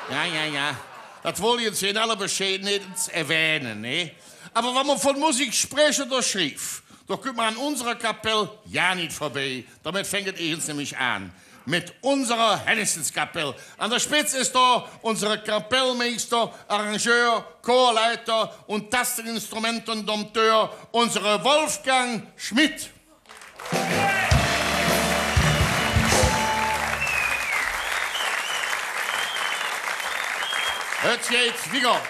Jo, jo, jo. Dat wollt ich jetz en aller Bescheidenheit erwähne, ne? Ävver wann mer vun Musik spreche oder schriev, do kütt mer an unserer Kapell jo nit vörbei. Domet fängk et eets nämlich aan. Met unserer Henningskapell. An der Spetz es do unse Kapellmeister, Arrangeur, Chorleiter un Tasteninstrumentendompteur, unse Wolfgang Schmidt. Et geiht wigger.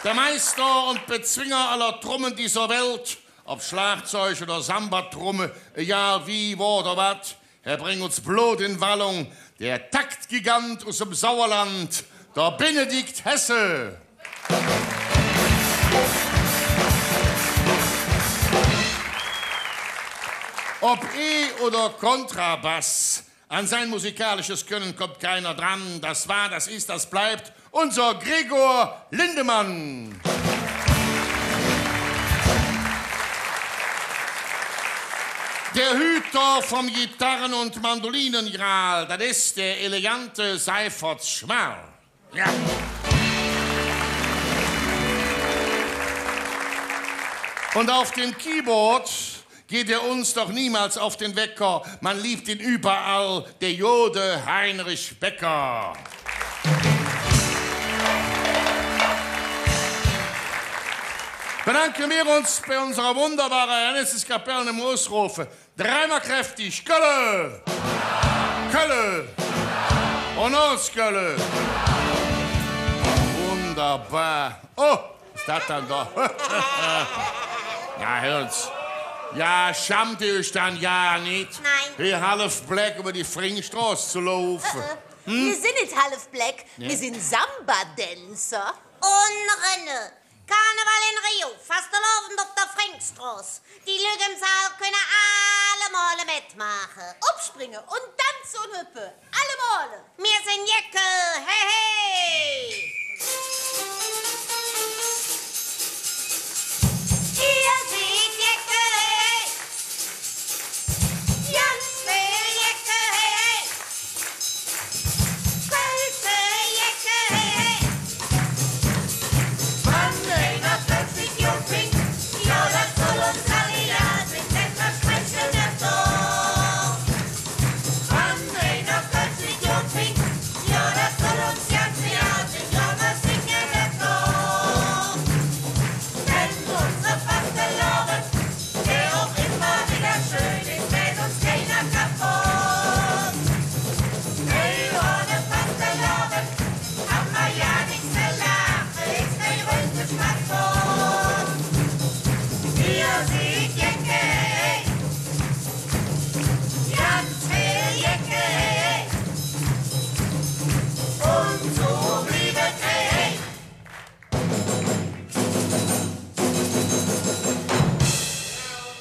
Der Meister un Bezwinger aller Trumme dieser Welt, ov Schlagzeug oder Samba-Trumme, egal wie, wo oder wat, hä brängk uns Blod en Wallung, der Taktgigant us dem Sauerland, der Benedikt Hesse. Ov E- oder Kontrabass, an sein musikalisches Können kommt keiner dran. Das war, das ist, das bleibt unser Gregor Lindemann. Der Hüter vom Gitarren- und Mandolinengral, dat es der elegante Seifert Schmal. Ja. Und auf dem Keyboard geht er uns doch niemals auf den Wecker. Man liebt ihn überall, der gode Heinrich Becker. Bedanke mer uns bei unserer wunderbare Henningskapell met dem Usrof: Dreimol kräftig: Kölle! Kölle! Un noch ens Kölle! Wunderbar! Oh, wat es dat dann do? Jo, hürt ens. Jo, schämt ehr üch dann jo nit, nein, hee halv bleck üvver de Vringsstroß ze laufe? Äh, äh. Hm? Mir sin nit halv bleck, ne, mir sin Samba-Dänzer. Un Renne. Karneval en Rio, Fastelovend op der Vringsstroß. Die Lück em Saal künne allemole metmaache. Opspringe un danze un hüppe. Allemole. Mir sin Jecke, he, he. Ehr sid Jecke, he, he. Ganz vill Jecke, he, he.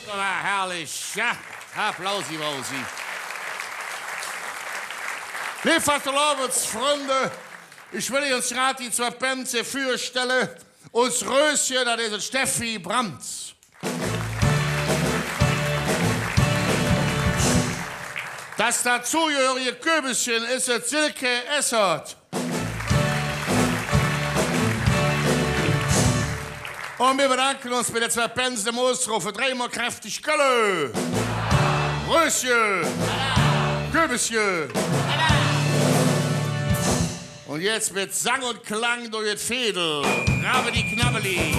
Dat wor herrlich. Jo, Applausi, Wausi. Leev Fastelovendsfründe, ich well üch grad die zwei Pänz vürstelle. Uns Rösche, dat es et Steffi Brandt. Dat dozogehörige Köbesche es et Silke Essert. Un mir bedanke uns bei de zwei Pänz met dem Usrof: Dreimol kräftig Kölle! Rösche! Tschö, Monsieur. Un jetz met Sang un Klang durch et Veedel. Rabbeli knabbeli.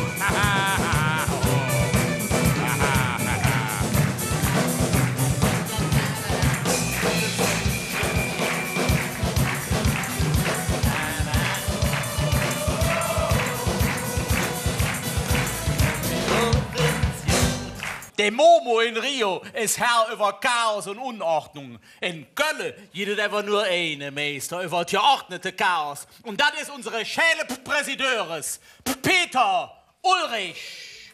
De Momo en Rio es Herr üvver Chaos un Unordnung. En Kölle gitt et ävver nor eine Meister üvver et geordnete Chaos. Un dat es unse schäle P-, Präsidöres, P-, Peter Ulrich.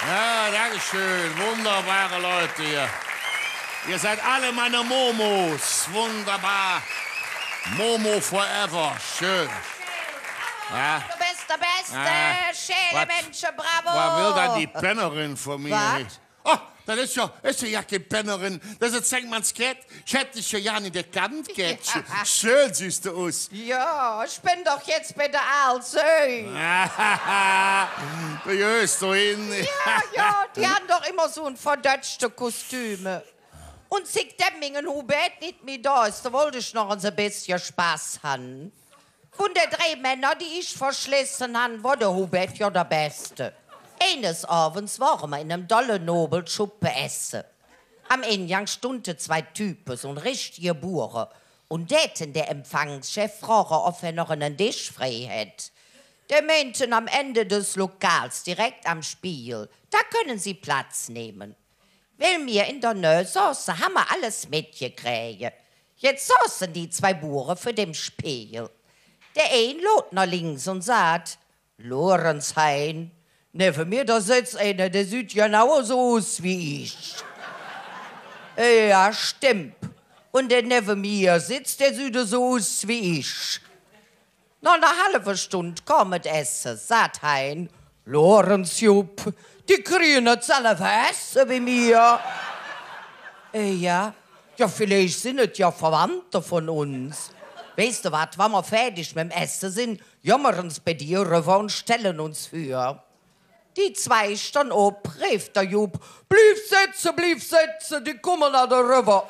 Ja, danke schön. Wunderbare Leute hier. Ihr seid alle meine Momos. Wunderbar. Momo forever. Schön. Ja. Do bes der Beste. Ah, schäle Minsche, bravo. Wat will dann die Pennerin vun mir? Wat? Oh, dat es jo, es jo gar kein Pennerin. Dat es e Zengmannskätt. Ich hätt dich jo gar nit erkannt, Kättche. Ja. Schön sühs do us. Ja, ich ben doch jetz bei der Aal Säu. Do gehöös do hin. Ja, ja, die han doch immer su en verdötschte Kostüme. Un zick däm minge Hubert nit mih do es, do wollt ich noch e bessche Spass han. Vun de drei Männer, die ich verschlesse han, wor der Hubert jo der Beste. Eines Ovends wore mer en enem dolle Nobelschuppe esse. Am Engang stundte zwei Type, su richtige Buure, un däte der Empfangschef froge, ov hä noch ene Desch frei hätt. Dä meinte: „Am Ende des Lokals, direkt am Spiegel, da können Sie Platz nehmen.“ Weil mir en der Nöh soße, han mer alles metgekräge. Jetz soße die zwei Buure för dem Spegel. Dä ein loot noh links un säht: „Lorenz, Hein, nevven mir, do setz einer, dä süht genau esu us wie ich.“ „Äh, ja, stemmp. Un dä nevven mir setz, dä süht esu us wie ich.“ Noh ener halve Stund kom et Esse, säht Hein: „Lorenz, Jupp, die krige et selver Esse wie mir.“ „Äh, ja. Ja, villeich sin et jo Verwandte vun uns. Weiß de wat, wann mer fäädig mem Esse sin, gonn mer ens bei die erüvver un stelle uns vür.“ Die zwei stonn op, reef der Jupp: „Bliev setze, bliev setze, die kumme ald erüvver.“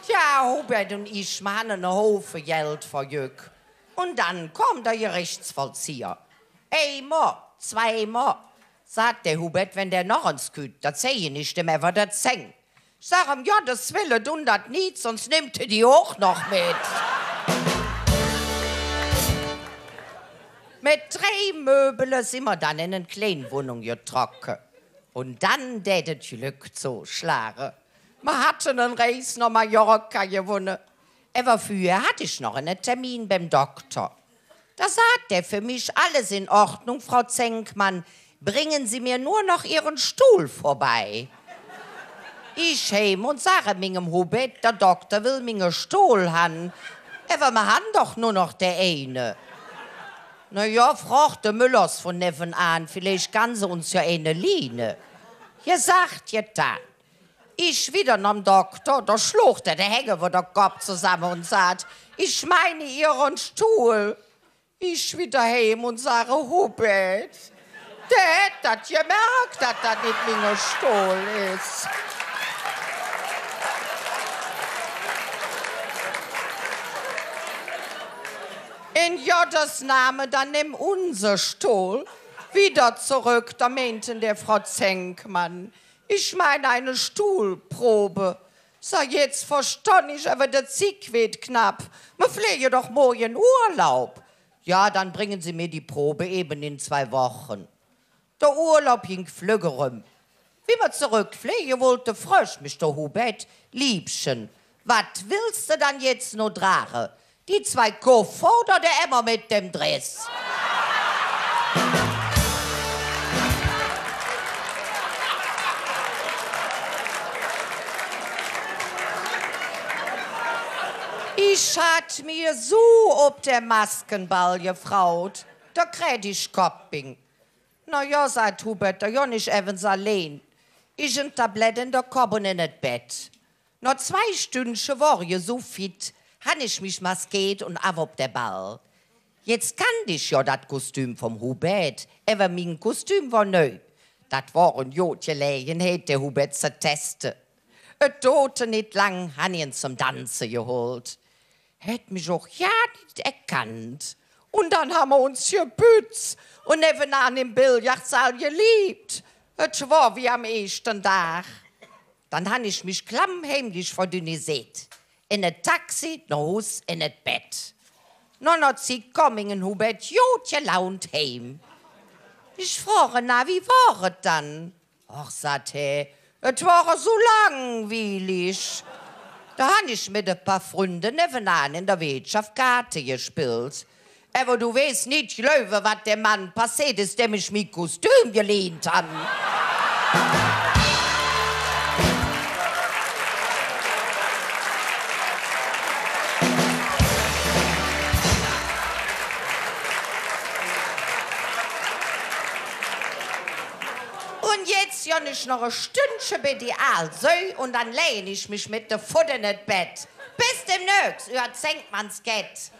Tja, Hubert un ich, mer han ene Haufe Geld vergöck. Un dann kom der Gerichtsvollzieher. Eimol, zweimol, säht der Hubert, wann dä noch ens kütt, do zeige ich däm ävver de Zäng. Ich sag: „Öm Goddes Welle, dun dat nit, söns nimmp hä die och noch met.“ Met drei Möbele sin mer dann en en klein Wonnung getrocke. Un dann dät et Glöck zoschlage. Mer hatte en Reis noh Mallorca gewonne. Ävver vürher hatt ich noch ene Termin beim Dokter. Do säht dä för mich: „Alles in Ordnung, Frau Zenkmann, bringen Sie mir nur noch Ihren Stuhl vorbei.“ Ich heim un sage mingem Hubert, der Dokter well minge Stohl han. Ävver mer han doch nor noch dä eine. „Na jo, frog de Müllers vun nevvenaan, villeich kann se uns jo eine liehne.“ Gesaht, gedon. Ich widder nohm Dokter, do schlog dä de Häng üvver der Kopp zesamme un säht: „Ich meine Ihren Stuhl.“ Ich widder heim un sage: „Hubert, dä hät dat gemerk, dat dat nit minge Stohl es.“ „En Goddes Name, dann nemm unse Stohl widder zoröck.“ Do meint dä: „Frau Zenkmann, ich meine eine Stuhlprobe.“ Sag: „Jetz verstonn ich, ävver de Zigg weed knapp. Mer fleege doch morge en Urlaub.“ „Ja, dann bringen Sie mir die Probe eben in zwei Wochen.“ Der Urlaub ging flöck eröm. Wie mer zoröckfleege wollte, frög mich der Hubert: „Liebchen, wat wells de dann jetz noch drage? Die zwei Koffer oder der Emmer met dem Dress?“ Ich hatt mich esu op der Maskenball gefreut, do kräg ich Koppbing. „Na jo“, säht Hubert, „do gonn ich evvens allein.“ Ich en Tablett en der Kopp un en et Bett. Noh zwei Stündche wor ich esu fit, han ich mich maskeet un av op der Ball. Jetz kannt ich jo dat Kostüm vum Hubert, ävver ming Kostüm wor neu. Dat wor en god Gelägenheit, der Hubert ze teste. Et doote nit lang, han ich en zom Danze gehollt. Hät mich och gar nit erkannt. Un dann ha mer uns gebütz un nevvenaan em Billardsaal gelieb. Et wor wie am eeschte Dag. Dann han ich mich klammheimlich verdünniseet. En et Taxi, noh Hus, en et Bett. Noh ner Zigg kom minge Hubert god gelaunt heim. Ich frog en: „Na, wie wor et dann?“ „Och“, säht hä, „et wor esu langwielig. Do han ich met e paar Fründe nevvenaan en der Weetschaff Kaate gespillt. Ävver do wees nit gläuve, wat däm Mann passeet es, däm ich mi Kostüm gelehnt han.“ Un jetz gonn ich noch e Stündche bei die aal Säu un dann läge ich mich met de Fott en et Bett. Bes demnächs, üür Zenkmanns Kätt.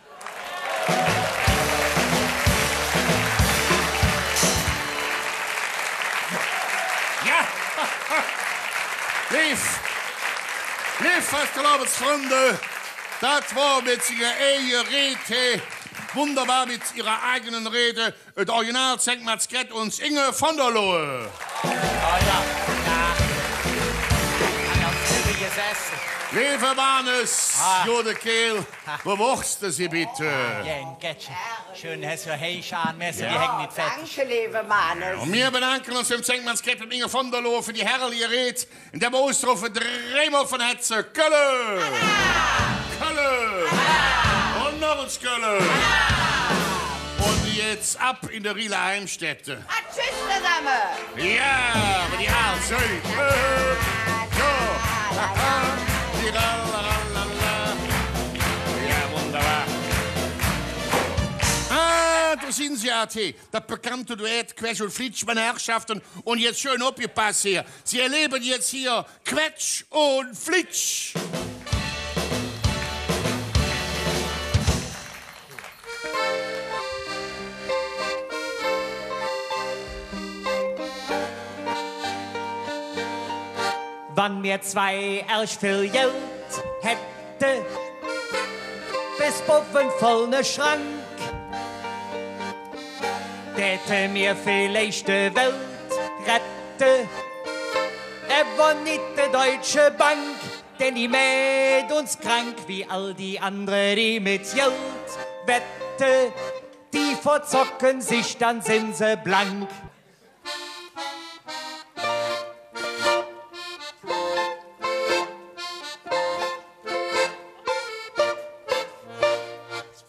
Jo! Leev, leev Fastelovendsfründe, dat wor met singer eige Red, he, wunderbar met ihrer eigene Red, et Original Zenkmanns Kätt, uns Inge von der Lohe. Oh jo, jo. Leeve Manes, gode Kääl, wo wors de se bitte? Ah, jo, en Kättche. Schön, häs jo heiche Aan, mer sin die Häng nit fettig. Danke, leeve Manes. Un mir bedanke uns beim Zenkmanns Kätt, beim Inge von der Lohe, för die herrliche Red, en der mer usrofe dreimol vun Hätze: Kölle! Kölle! Un noch ens Kölle! Un jetz av en de Rieler Heimstätte. Ah, tschüss zesamme! Jo, ävver die aal Säu. Jo. Jo, wunderbar. Ah, do sin se jo, dat bekannte Duett Quetsch un Flitsch, ming Herrschafte. Un jetz schön opgepass hee. Se erlevve jetz hee Quetsch un Flitsch. Wann mir zwei ärg vill Geld hätte, bes bovve voll ne Schrank, däte mir villeich de Welt rette, ävver nit de Deutsche Bank, denn die mäht uns krank, wie all die andere, die mit Geld wette, die verzocke sich, dann sin se blank.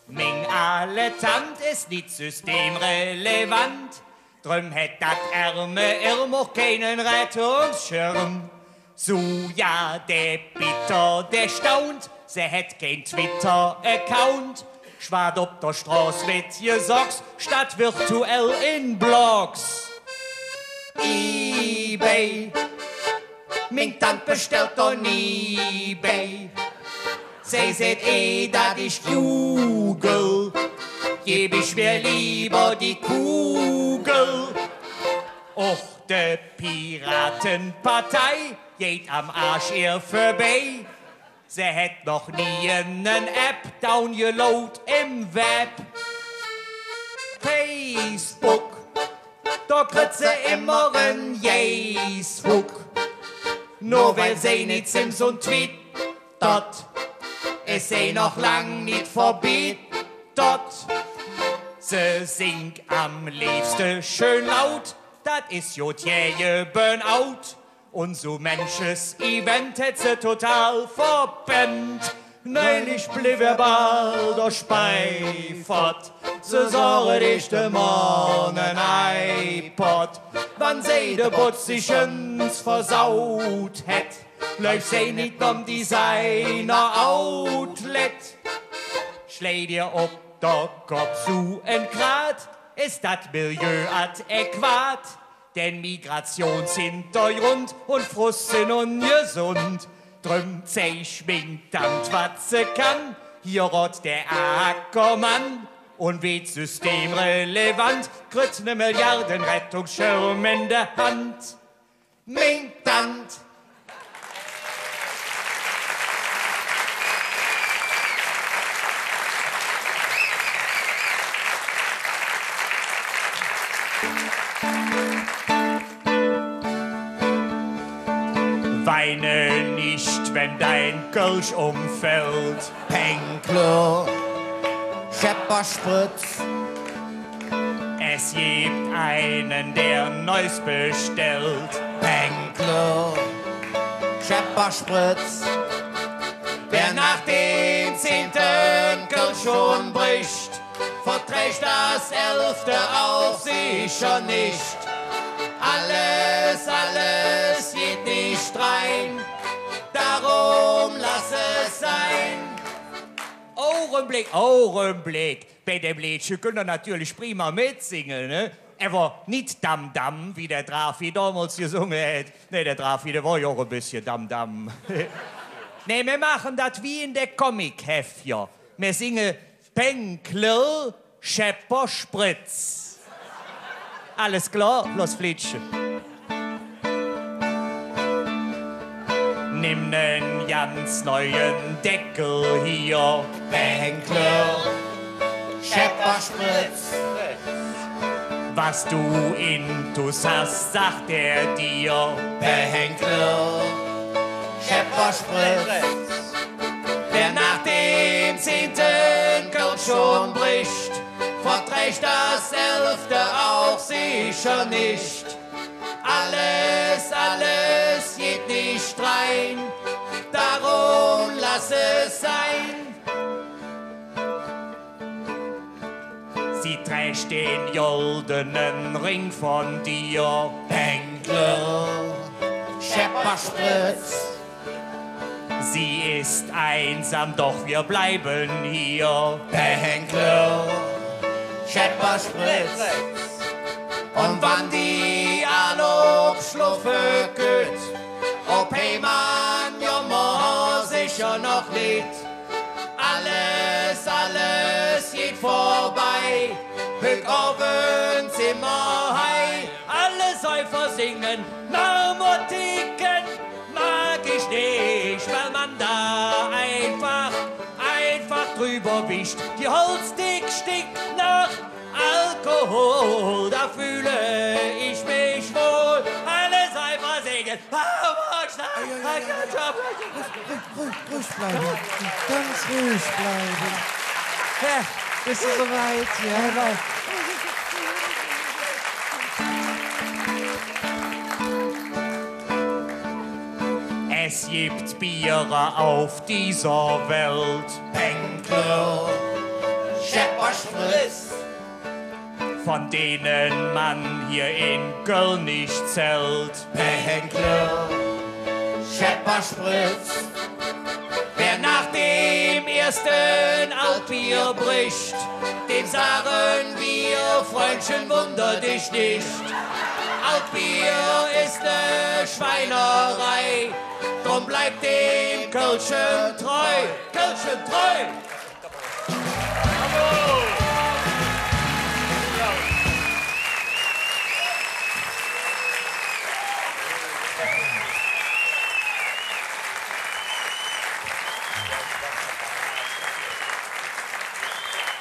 Ming aale Tant es nit systemrelevant, dröm hät dat ärme Irm och keine Rettungsschirm. Su, jo, dä Bitter, dä staunt, se hät kein Twitter-Account, schwaad op der Stroß met Gesocks, statt virtuell en Blogs. eBay, ming Tant bestellt do nie bei. Se säht, eh dat ich google, geb ich mir lieber die Kugel. Och de Piratenpartei geiht am Aasch ehr vörbei. Se hät noch nie ene App downgeload em Web. Facebook, do kritt se immer en Geisshuck. Nor weil se nit Sims un Tweet dat es se noch lang nit verbettert. Se singk am leevste schön laut, dat es god gäge Burnout. Un su mänches Event hät se total verpennt. Neulich bleev ehr bal der Spei fott. Se sage, et es dem Mann en iPod. Wann se de Botz sich ens versaut hät, läuf se nit nohm Designer-Outlet. Schleich dir op der Kopp su en Kraat, es dat Milieu adäquat? Denn Migrationshintergrund un Frust sin ungesund. Röm zeig ming Tant, wat se kann. Hee rod der Ackermann un weed systemrelevant. Kritt ne Milliardenrettungsschirm en de Hand. Ming Tant. Weine nicht, wenn dein Kölsch umfällt. Penkler, Schepperspritz. Es gibt einen, der Neues bestellt. Penkler, Schepperspritz. Wer nach dem zehnten Kölsch schon bricht, verträgt das elfte auch sicher nicht. Alles, alles geht nicht rein, darum lass es sein. Augenblick, Augenblick. Bei dem Leedche künnt ehr natörlich prima metsinge, ne? Ävver nit Dam Dam, wie der Drafi domols gesunge hät. Nä, der Drafi, dä wor jo och e bessche Dam Dam. Nä, mer maache dat wie en de Comic-Heffer. Mer singe Penkler, Schepper, Spritz. Alles klor? Loss fletze. Nimm nen ganz neuen Deckel hier. Penkler, Schepper, Spritz. Was du intus hast, sagt er dir. Penkler, Schepper, Spritz. Wer nach dem zehnten Kölsch schon bricht, verträgt das elfte auch sicher nicht. Alles, alles geht nicht rein, darum lass es sein. Sie trägt den goldenen Ring von dir. Penkler, Schepper, Spritz. Sie ist einsam, doch wir bleiben hier. Penkler, Schepper, Spritz. Un wann die all op schloffe kütt, op Heimat jo mer sicher noch nit. Alles, alles geht vorbei. Hügg Ovend sin mer hei. Alle Säufer singe: Narmotiken mag ich nit, weil man da einfach, einfach drüber wischt. Die Holzdick stinkt nach Alkohol, da fühle ich mich wohl. Alle Säufer singe: Ruhig, ruhig bleiben. Ganz ruhig bleiben. Ja, es ist soweit, ja. Es gibt Biere auf dieser Welt. Penkler, Schepper, Spritz. Von denen man hier in Köln nicht zählt. Penkler, Schepper, Spritz. Wer nach dem ersten Altbier bricht, dem sagen wir: Freundchen, wunder dich nicht. Altbier ist ne Schweinerei, drum bleib dem Kölschen treu, Kölschen treu.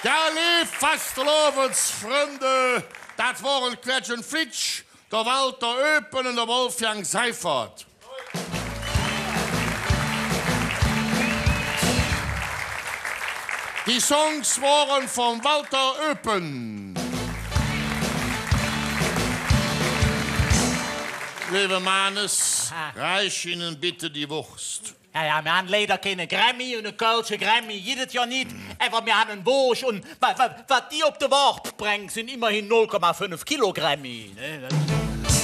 Jo, leev Fastelovendsfründe, dat wore Quetsch un Flitsch, der Walter Oepen un der Wolfgang Seifert. Die Songs wore vum Walter Oepen. Leeve Mannes, aha, reich inne bitte die Woosch. Jo, jo, mer han leider keine Grammy un ene kölsche Grammy gitt et jo nit, ävver mer han en Woosch un wa-, wa-, wat die op de Waag bränge, sin immerhin null Komma fünf Kilo Grammy, ne? Dat,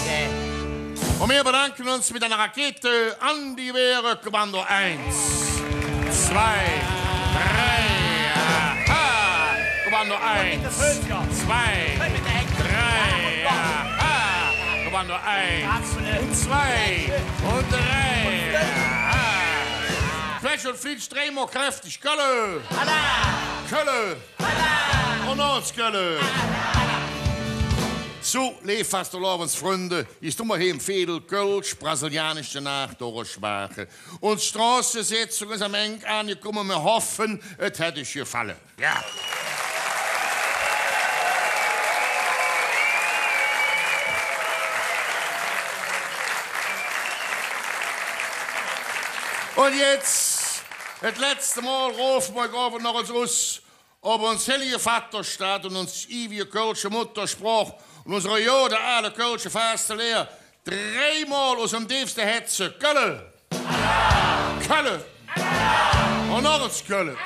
äh. Un mer bedanke uns met ener Rakete an die Wehre, Kommando eins, zwei, drei, aha! Kommando eins, zwei, drei, aha! Kommando eins un zwei un drei, aha! Un flitsch dreimol kräftig: Kölle! Kölle! Un noch ens Kölle! Su, leev Fastelovendsfründe, jetz dun mer hee em Veedel Kölsch brasilianisch de Naach durchmaache. Uns Stroßesetzung es am Engk aangekumme, mer hoffe, et hät üch gefalle. Jo. Un jetz, et letzte Mol, rofe mer üch noch ens us, op uns hellige Vatterstadt un uns iwige kölsche Muttersproch un unsere gode aale kölsche Fasteleer dreimol us dem deefste Hätze: Kölle! Kölle! Un noch ens Kölle!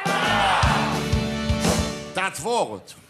Dat wor et.